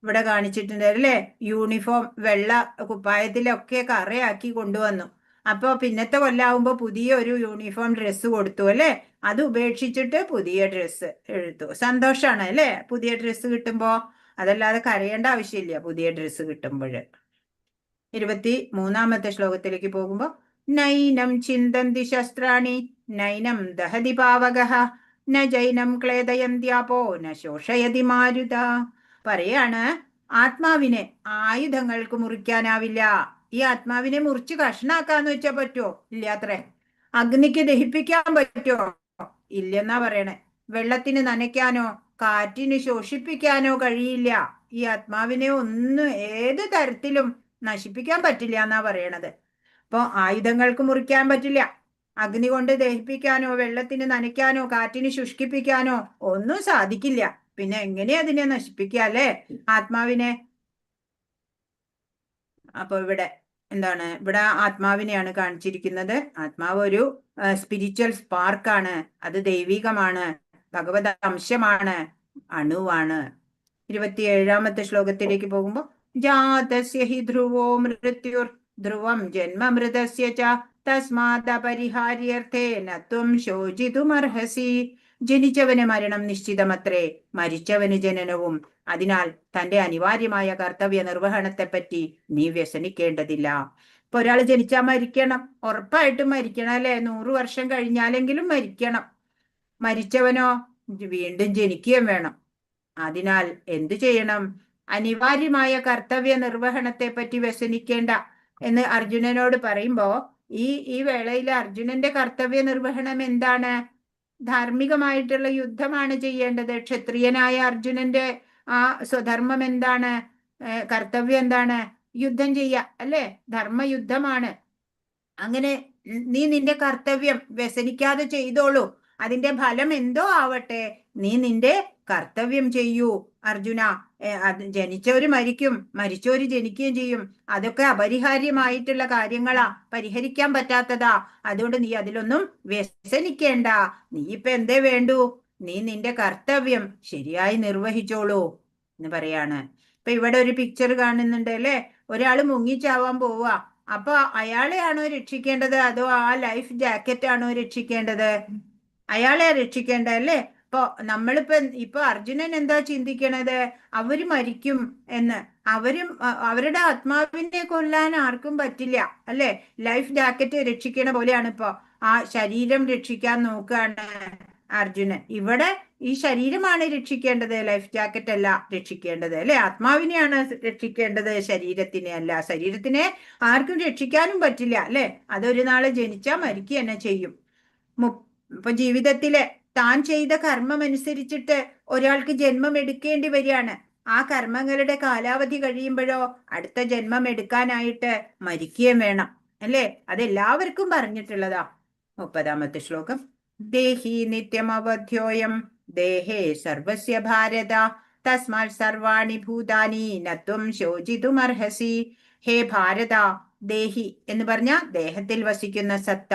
Speaker 1: ഇവിടെ കാണിച്ചിട്ടുണ്ട് അല്ലേ? യൂണിഫോം വെള്ള കുപ്പായത്തിലൊക്കെ കറയാക്കി കൊണ്ടുവന്നു. അപ്പൊ പിന്നത്തെ കൊല്ലാവുമ്പോ പുതിയ ഒരു യൂണിഫോം ഡ്രസ്സ് കൊടുത്തു അല്ലേ? അത് ഉപേക്ഷിച്ചിട്ട് പുതിയ ഡ്രസ്സ് എടുത്തു. സന്തോഷാണ് അല്ലേ പുതിയ ഡ്രസ്സ് കിട്ടുമ്പോ? അതല്ലാതെ കരയേണ്ട ആവശ്യമില്ല പുതിയ ഡ്രസ്സ് കിട്ടുമ്പോൾ. 23-ാമത്തെ ശ്ലോകത്തിലേക്ക് പോകുമ്പോ നൈനം ചിന്തന്തി ശസ്ത്രാണി നൈനം ദഹതി പാവകഃ ന ജൈനം ക്ലേദയന്ത്യാപോ ന ശോഷയതി മാരുത. പറയാണ്, ആത്മാവിനെ ആയുധങ്ങൾക്ക് മുറിക്കാനാവില്ല. ഈ ആത്മാവിനെ മുറിച്ച് കഷ്ണാക്കാന്ന് വെച്ചാ പറ്റുമോ? ഇല്ലാത്രേ. അഗ്നിക്ക് ദഹിപ്പിക്കാൻ പറ്റുമോ? ഇല്ലെന്നാ പറയണേ. വെള്ളത്തിന് നനയ്ക്കാനോ കാറ്റിന് ശോഷിപ്പിക്കാനോ കഴിയില്ല. ഈ ആത്മാവിനെ ഒന്നും ഏത് തരത്തിലും നശിപ്പിക്കാൻ പറ്റില്ല എന്നാ പറയണത്. അപ്പൊ ആയുധങ്ങൾക്ക് മുറിക്കാൻ പറ്റില്ല, അഗ്നി കൊണ്ട് ദഹിപ്പിക്കാനോ വെള്ളത്തിന് നനയ്ക്കാനോ കാറ്റിന് ശുഷ്കിപ്പിക്കാനോ ഒന്നും സാധിക്കില്ല. പിന്നെ എങ്ങനെയാ അതിനെ നശിപ്പിക്കുക അല്ലേ ആത്മാവിനെ? അപ്പൊ ഇവിടെ എന്താണ്, ഇവിടെ ആത്മാവിനെയാണ് കാണിച്ചിരിക്കുന്നത്. ആത്മാവ് ഒരു സ്പിരിച്വൽ സ്പാർക്കാണ്, അത് ദൈവികമാണ്, ഭഗവത് അംശമാണ്, അണുവാണ്. 27-ാമത്തെ ശ്ലോകത്തിലേക്ക് പോകുമ്പോ ജാതസ്യ he ധ്രുവോ മൃത്യുർ ധ്രുവം ജന്മ മൃതസ്യ ച തസ്മാദ് അപരിഹാര്യർത്ഥേ നത്വം ശോചിതുമർഹസി. ജനിച്ചവന് മരണം നിശ്ചിതമത്രേ, മരിച്ചവന് ജനനവും. അതിനാൽ തന്റെ അനിവാര്യമായ കർത്തവ്യ നിർവഹണത്തെപ്പറ്റി നീ വ്യസനിക്കേണ്ടതില്ല. ഇപ്പൊ ഒരാൾ ജനിച്ചാൽ മരിക്കണം, ഉറപ്പായിട്ടും മരിക്കണം അല്ലെ? 100 വർഷം കഴിഞ്ഞാലെങ്കിലും മരിക്കണം. മരിച്ചവനോ വീണ്ടും ജനിക്കുകയും വേണം. അതിനാൽ എന്തു ചെയ്യണം? അനിവാര്യമായ കർത്തവ്യ നിർവഹണത്തെ പറ്റി വ്യസനിക്കേണ്ട എന്ന് അർജുനനോട് പറയുമ്പോ ഈ ഈ വേളയിൽ അർജുനന്റെ കർത്തവ്യ നിർവഹണം എന്താണ്? ധാർമ്മികമായിട്ടുള്ള യുദ്ധമാണ് ചെയ്യേണ്ടത്. ക്ഷത്രിയനായ അർജുനന്റെ ആ സ്വധർമ്മം എന്താണ്? കർത്തവ്യം എന്താണ്? യുദ്ധം ചെയ്യ, അല്ലേ? ധർമ്മയുദ്ധമാണ്. അങ്ങനെ നീ നിന്റെ കർത്തവ്യം വ്യസനിക്കാതെ ചെയ്തോളൂ. അതിന്റെ ഫലം എന്തോ ആവട്ടെ, നീ നിന്റെ കർത്തവ്യം ചെയ്യൂ അർജുന. അത് ജനിച്ചവര് മരിക്കും, മരിച്ചവര് ജനിക്കുകയും ചെയ്യും. അതൊക്കെ അപരിഹാര്യമായിട്ടുള്ള കാര്യങ്ങളാ, പരിഹരിക്കാൻ പറ്റാത്തതാ. അതുകൊണ്ട് നീ അതിലൊന്നും വ്യസനിക്കേണ്ട. നീ ഇപ്പൊ എന്തേ വേണ്ടു? നീ നിന്റെ കർത്തവ്യം ശരിയായി നിർവഹിച്ചോളൂ എന്ന് പറയാണ്. ഇപ്പൊ ഇവിടെ ഒരു പിക്ചർ കാണുന്നുണ്ട് അല്ലെ? ഒരാള് മുങ്ങിച്ചാവാൻ പോവാ. അപ്പൊ അയാളെയാണോ രക്ഷിക്കേണ്ടത്, അതോ ആ ലൈഫ് ജാക്കറ്റ് ആണോ രക്ഷിക്കേണ്ടത്? അയാളെ രക്ഷിക്കേണ്ടത് അല്ലേ? അപ്പൊ നമ്മളിപ്പോ ഇപ്പൊ അർജുനൻ എന്താ ചിന്തിക്കണത്? അവര് മരിക്കും എന്ന്. അവരും അവരുടെ ആത്മാവിനെ കൊല്ലാൻ ആർക്കും പറ്റില്ല അല്ലെ? ലൈഫ് ജാക്കറ്റ് രക്ഷിക്കണ പോലെയാണ് ഇപ്പൊ ആ ശരീരം രക്ഷിക്കാൻ നോക്കുകയാണ് അർജുനൻ. ഇവിടെ ഈ ശരീരമാണ് രക്ഷിക്കേണ്ടത്, ലൈഫ് ജാക്കറ്റ് അല്ല രക്ഷിക്കേണ്ടത് അല്ലെ? ആത്മാവിനെയാണ് രക്ഷിക്കേണ്ടത്, ശരീരത്തിനെ അല്ല. ശരീരത്തിനെ ആർക്കും രക്ഷിക്കാനും പറ്റില്ല അല്ലെ? അതൊരു നാളെ ജനിച്ചാ മരിക്കുക തന്നെ ചെയ്യും. ഇപ്പൊ ജീവിതത്തിലെ താൻ ചെയ്ത കർമ്മം അനുസരിച്ചിട്ട് ഒരാൾക്ക് ജന്മം എടുക്കേണ്ടി വരികയാണ്. ആ കർമ്മങ്ങളുടെ കാലാവധി കഴിയുമ്പോഴോ അടുത്ത ജന്മം എടുക്കാനായിട്ട് മരിക്കുകയും വേണം അല്ലേ? അതെല്ലാവർക്കും പറഞ്ഞിട്ടുള്ളതാ. 30-ാമത്തെ ശ്ലോകം. ദേഹി നിത്യമവധ്യോയം ദേഹേ സർവസ്യ ഭാരത തസ്മാൽ സർവാണി ഭൂതാനി നത്വം ശോചിതുമർഹസി. ഹേ ഭാരത, ദേഹി എന്ന് പറഞ്ഞ ദേഹത്തിൽ വസിക്കുന്ന സത്ത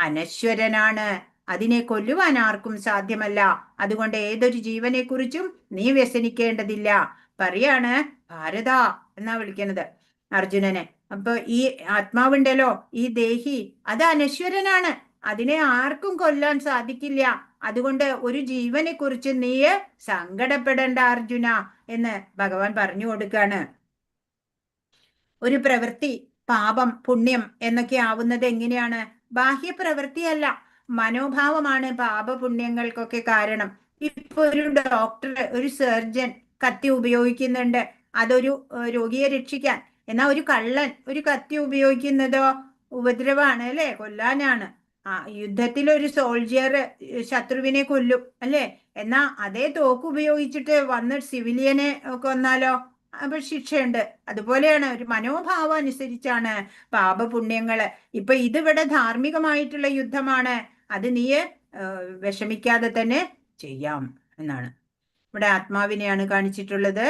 Speaker 1: അനശ്വരനാണ്. അതിനെ കൊല്ലുവാൻ ആർക്കും സാധ്യമല്ല. അതുകൊണ്ട് ഏതൊരു ജീവനെ കുറിച്ചും നീ വ്യസനിക്കേണ്ടതില്ല. പറയാണ് ഭാരത എന്നാ വിളിക്കുന്നത് അർജുനനെ. അപ്പൊ ഈ ആത്മാവുണ്ടല്ലോ, ഈ ദേഹി, അത് അനശ്വരനാണ്. അതിനെ ആർക്കും കൊല്ലാൻ സാധിക്കില്ല. അതുകൊണ്ട് ഒരു ജീവനെ കുറിച്ച് നീ സങ്കടപ്പെടേണ്ട അർജുന എന്ന് ഭഗവാൻ പറഞ്ഞു കൊടുക്കാണ്. ഒരു പ്രവൃത്തി പാപം പുണ്യം എന്നൊക്കെ ആവുന്നത് എങ്ങനെയാണ്? ബാഹ്യ പ്രവൃത്തിയല്ല, മനോഭാവമാണ് പാപപുണ്യങ്ങൾക്കൊക്കെ കാരണം. ഇപ്പൊ ഒരു ഡോക്ടർ, ഒരു സർജൻ കത്തി ഉപയോഗിക്കുന്നുണ്ട്, അതൊരു രോഗിയെ രക്ഷിക്കാൻ. എന്നാ ഒരു കള്ളൻ ഒരു കത്തി ഉപയോഗിക്കുന്നതോ ഉപദ്രവമാണ് അല്ലെ? കൊല്ലാനാണ്. ആ യുദ്ധത്തിൽ ഒരു സോൾജിയർ ശത്രുവിനെ കൊല്ലും അല്ലെ? എന്നാ അതേ തോക്ക് ഉപയോഗിച്ചിട്ട് വന്ന് സിവിലിയനെ കൊന്നാലോ, അപ്പൊ ശിക്ഷയുണ്ട്. അതുപോലെയാണ് ഒരു മനോഭാവം അനുസരിച്ചാണ് പാപപുണ്യങ്ങള്. ഇപ്പൊ ഇതിവിടെ ധാർമ്മികമായിട്ടുള്ള യുദ്ധമാണ്. അത് നീ വിഷമിക്കാതെ തന്നെ ചെയ്യാം എന്നാണ്. ഇവിടെ ആത്മാവിനെയാണ് കാണിച്ചിട്ടുള്ളത്.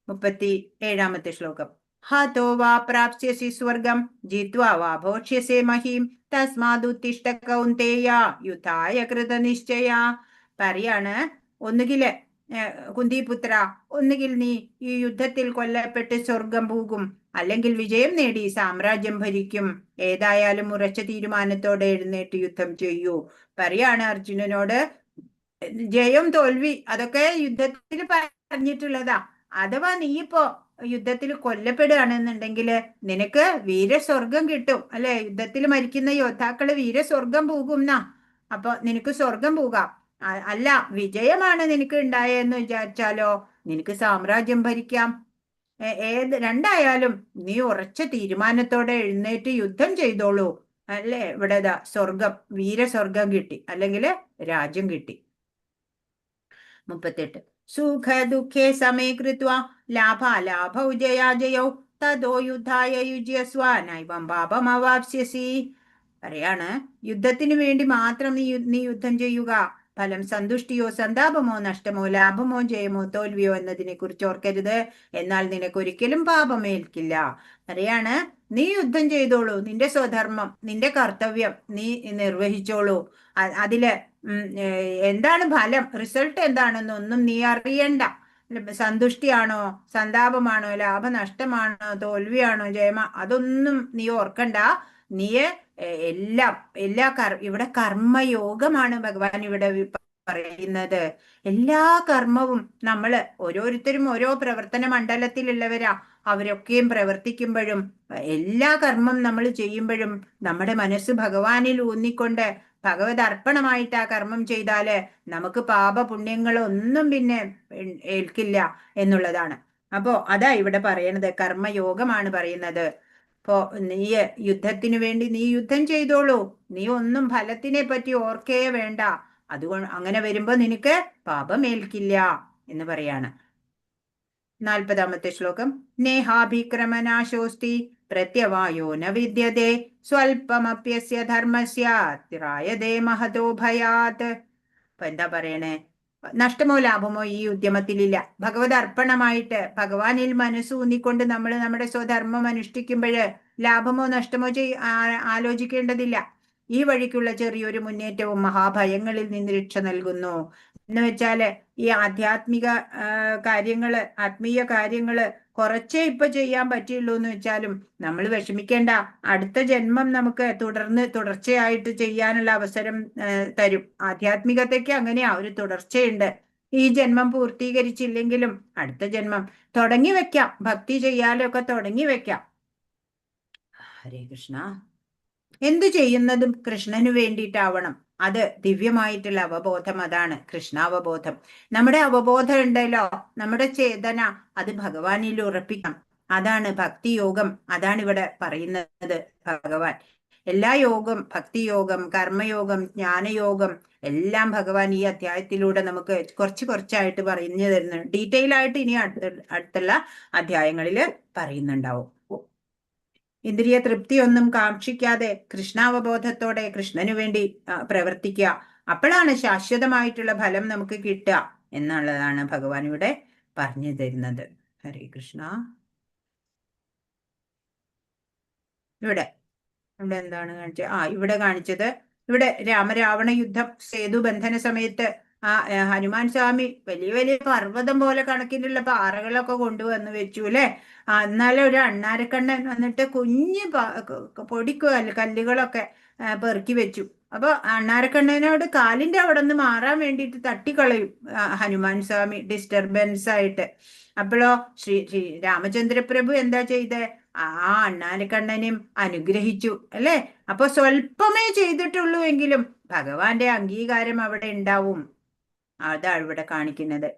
Speaker 1: 37-ാമത്തെ ശ്ലോകം. ഹതോ വാ പ്രാപ്സ്യസി സ്വർഗം ജിത്വാ വാ ഭോക്ഷ്യസേ മഹീം തസ്മാദുത്തിഷ്ഠ കൗന്ദേയ യുദ്ധായ കൃതനിശ്ചയ. പറയാണ്, ഒന്നുകില് കുന്തിപുത്ര, ഒന്നുകിൽ നീ ഈ യുദ്ധത്തിൽ കൊല്ലപ്പെട്ട് സ്വർഗം പോകും, അല്ലെങ്കിൽ വിജയം നേടി സാമ്രാജ്യം ഭരിക്കും. ഏതായാലും ഉറച്ച തീരുമാനത്തോടെ എഴുന്നേറ്റ് യുദ്ധം ചെയ്യൂ. പറയാണ് അർജുനനോട്, ജയം തോൽവി അതൊക്കെ യുദ്ധത്തിൽ പറഞ്ഞിട്ടുള്ളതാ. അഥവാ നീ ഇപ്പോ യുദ്ധത്തിൽ കൊല്ലപ്പെടുകയാണെന്നുണ്ടെങ്കിൽ നിനക്ക് വീരസ്വർഗം കിട്ടും അല്ലെ? യുദ്ധത്തിൽ മരിക്കുന്ന യോദ്ധാക്കള് വീരസ്വർഗം പോകും എന്നാ. അപ്പൊ നിനക്ക് സ്വർഗം പോകാം. അല്ല, വിജയമാണ് നിനക്ക് ഉണ്ടായെന്ന് വിചാരിച്ചാലോ നിനക്ക് സാമ്രാജ്യം ഭരിക്കാം. ഏത് രണ്ടായാലും നീ ഉറച്ച തീരുമാനത്തോടെ എഴുന്നേറ്റ് യുദ്ധം ചെയ്തോളൂ അല്ലെ? ഇവിടെ സ്വർഗം, വീരസ്വർഗം കിട്ടി, അല്ലെങ്കിൽ രാജ്യം കിട്ടി. 38. സുഖ ദുഃഖേ സമേ കൃത്വാ ലാഭാലാഭൗ ജയാജയൗ തതോ യുദ്ധായ യുജ്യസ്വ നൈവം പാപമവാപ്സ്യസി. പറയാണ്, യുദ്ധത്തിന് വേണ്ടി മാത്രം നീ നീ യുദ്ധം ചെയ്യുക. ഫലം സന്തുഷ്ടിയോ സന്താപമോ നഷ്ടമോ ലാഭമോ ജയമോ തോൽവിയോ എന്നതിനെ കുറിച്ച് ഓർക്കരുത്. എന്നാൽ നിനക്കൊരിക്കലും പാപമേൽക്കില്ല. പറയാണ്, നീ യുദ്ധം ചെയ്തോളൂ, നിന്റെ സ്വധർമ്മം, നിന്റെ കർത്തവ്യം നീ നിർവഹിച്ചോളൂ. അതില് എന്താണ് ഫലം, റിസൾട്ട് എന്താണെന്നൊന്നും നീ അറിയണ്ട. സന്തുഷ്ടിയാണോ സന്താപമാണോ ലാഭനഷ്ടമാണോ തോൽവിയാണോ ജയമോ അതൊന്നും നീ ഓർക്കണ്ട. നീ എല്ലാം എല്ലാ ഇവിടെ കർമ്മയോഗമാണ് ഭഗവാൻ ഇവിടെ പറയുന്നത്. എല്ലാ കർമ്മവും നമ്മള് ഓരോരുത്തരും ഓരോ പ്രവർത്തന മണ്ഡലത്തിലുള്ളവരാ. അവരൊക്കെയും പ്രവർത്തിക്കുമ്പോഴും എല്ലാ കർമ്മം നമ്മൾ ചെയ്യുമ്പോഴും നമ്മുടെ മനസ്സ് ഭഗവാനിൽ ഊന്നിക്കൊണ്ട് ഭഗവത് അർപ്പണമായിട്ട് ആ കർമ്മം ചെയ്താല് നമുക്ക് പാപ പുണ്യങ്ങളൊന്നും പിന്നെ ഏൽക്കില്ല എന്നുള്ളതാണ്. അപ്പോ അതാ ഇവിടെ പറയണത്, കർമ്മയോഗമാണ് പറയുന്നത്. അപ്പോ നീ യുദ്ധത്തിന് വേണ്ടി നീ യുദ്ധം ചെയ്തോളൂ, നീ ഒന്നും ഫലത്തിനെ പറ്റി ഓർക്കേ വേണ്ട. അതുകൊണ്ട് അങ്ങനെ വരുമ്പോ നിനക്ക് പാപമേൽക്കില്ല എന്ന് പറയാണ്. 40-ാമത്തെ ശ്ലോകം. നേഹാഭിക്രമനാശോസ്തി പ്രത്യവായോ ന വിദ്യതേ സ്വൽപമപ്യസ്യ ധർമ്മസ്യ ത്രായതേ മഹതോ ഭയാത്. അപ്പൊ എന്താ പറയണേ? നഷ്ടമോ ലാഭമോ ഈ ഉദ്യമത്തിലില്ല. ഭഗവത് അർപ്പണമായിട്ട് ഭഗവാനിൽ മനസ്സൂന്നിക്കൊണ്ട് നമ്മൾ നമ്മുടെ സ്വധർമ്മം അനുഷ്ഠിക്കുമ്പോഴ് ലാഭമോ നഷ്ടമോ ആലോചിക്കേണ്ടതില്ല. ഈ വഴിക്കുള്ള ചെറിയൊരു മുന്നേറ്റവും മഹാഭയങ്ങളിൽ നിന്ന് രക്ഷ നൽകുന്നു. എന്ന് വെച്ചാല് ഈ ആധ്യാത്മിക കാര്യങ്ങള്, ആത്മീയ കാര്യങ്ങള് കുറച്ചേ ഇപ്പൊ ചെയ്യാൻ പറ്റിയുള്ളൂ എന്ന് വെച്ചാലും നമ്മൾ വിഷമിക്കേണ്ട. അടുത്ത ജന്മം നമുക്ക് തുടർച്ചയായിട്ട് ചെയ്യാനുള്ള അവസരം തരും. ആധ്യാത്മികതയ്ക്ക് അങ്ങനെയാ ഒരു തുടർച്ചയുണ്ട്. ഈ ജന്മം പൂർത്തീകരിച്ചില്ലെങ്കിലും അടുത്ത ജന്മം തുടങ്ങി വെക്കാം, ഭക്തി ചെയ്യാലൊക്കെ തുടങ്ങി വെക്കാം. ഹരേ കൃഷ്ണ. എന്തു ചെയ്യുന്നതും കൃഷ്ണനു വേണ്ടിയിട്ടാവണം. അത് ദിവ്യമായിട്ടുള്ള അവബോധം, അതാണ് കൃഷ്ണാവബോധം. നമ്മുടെ അവബോധം ഉണ്ടല്ലോ, നമ്മുടെ ചേതന, അത് ഭഗവാനിൽ ഉറപ്പിക്കണം. അതാണ് ഭക്തിയോഗം. അതാണ് ഇവിടെ പറയുന്നത് ഭഗവാൻ. എല്ലാ യോഗം, ഭക്തിയോഗം, കർമ്മയോഗം, ജ്ഞാനയോഗം എല്ലാം ഭഗവാൻ ഈ അധ്യായത്തിലൂടെ നമുക്ക് കുറച്ച് കുറച്ചായിട്ട് പറഞ്ഞു തരുന്നുണ്ട്. ഡീറ്റെയിൽ ആയിട്ട് ഇനി അടുത്തുള്ള അധ്യായങ്ങളിൽ പറയുന്നുണ്ടാവും. ഇന്ദ്രിയ തൃപ്തിയൊന്നും കാക്ഷിക്കാതെ കൃഷ്ണാവബോധത്തോടെ കൃഷ്ണനു വേണ്ടി പ്രവർത്തിക്കുക. അപ്പോഴാണ് ശാശ്വതമായിട്ടുള്ള ഫലം നമുക്ക് കിട്ടുക എന്നുള്ളതാണ് ഭഗവാൻ ഇവിടെ പറഞ്ഞു തരുന്നത്. ഹരേ കൃഷ്ണ. ഇവിടെ ഇവിടെ എന്താണ് കാണിച്ചത്? ഇവിടെ കാണിച്ചത്, ഇവിടെ രാമരാവണ യുദ്ധം, സേതുബന്ധന സമയത്ത് ആ ഹനുമാൻ സ്വാമി വലിയ വലിയ പർവ്വതം പോലെ കണക്കിനുള്ള പാറകളൊക്കെ കൊണ്ടുവന്ന് വെച്ചു അല്ലെ? എന്നാലും ഒരു അണ്ണാരക്കണ്ണൻ വന്നിട്ട് കുഞ്ഞ് പൊടിക്കു കല്ലുകളൊക്കെ പെറുക്കി വെച്ചു. അപ്പൊ അണ്ണാരക്കണ്ണനോട് കാലിന്റെ അവിടെ നിന്ന് മാറാൻ വേണ്ടിയിട്ട് തട്ടിക്കളയും ഹനുമാൻ സ്വാമി ഡിസ്റ്റർബൻസ് ആയിട്ട്. അപ്പോഴോ ശ്രീ ശ്രീ രാമചന്ദ്രപ്രഭു എന്താ ചെയ്തേ? ആ അണ്ണാരക്കണ്ണനെയും അനുഗ്രഹിച്ചു അല്ലെ? അപ്പൊ സ്വല്പമേ ചെയ്തിട്ടുള്ളൂ എങ്കിലും ഭഗവാന്റെ അംഗീകാരം അവിടെ ഉണ്ടാവും. അതാണ് ഇവിടെ കാണിക്കുന്നത്.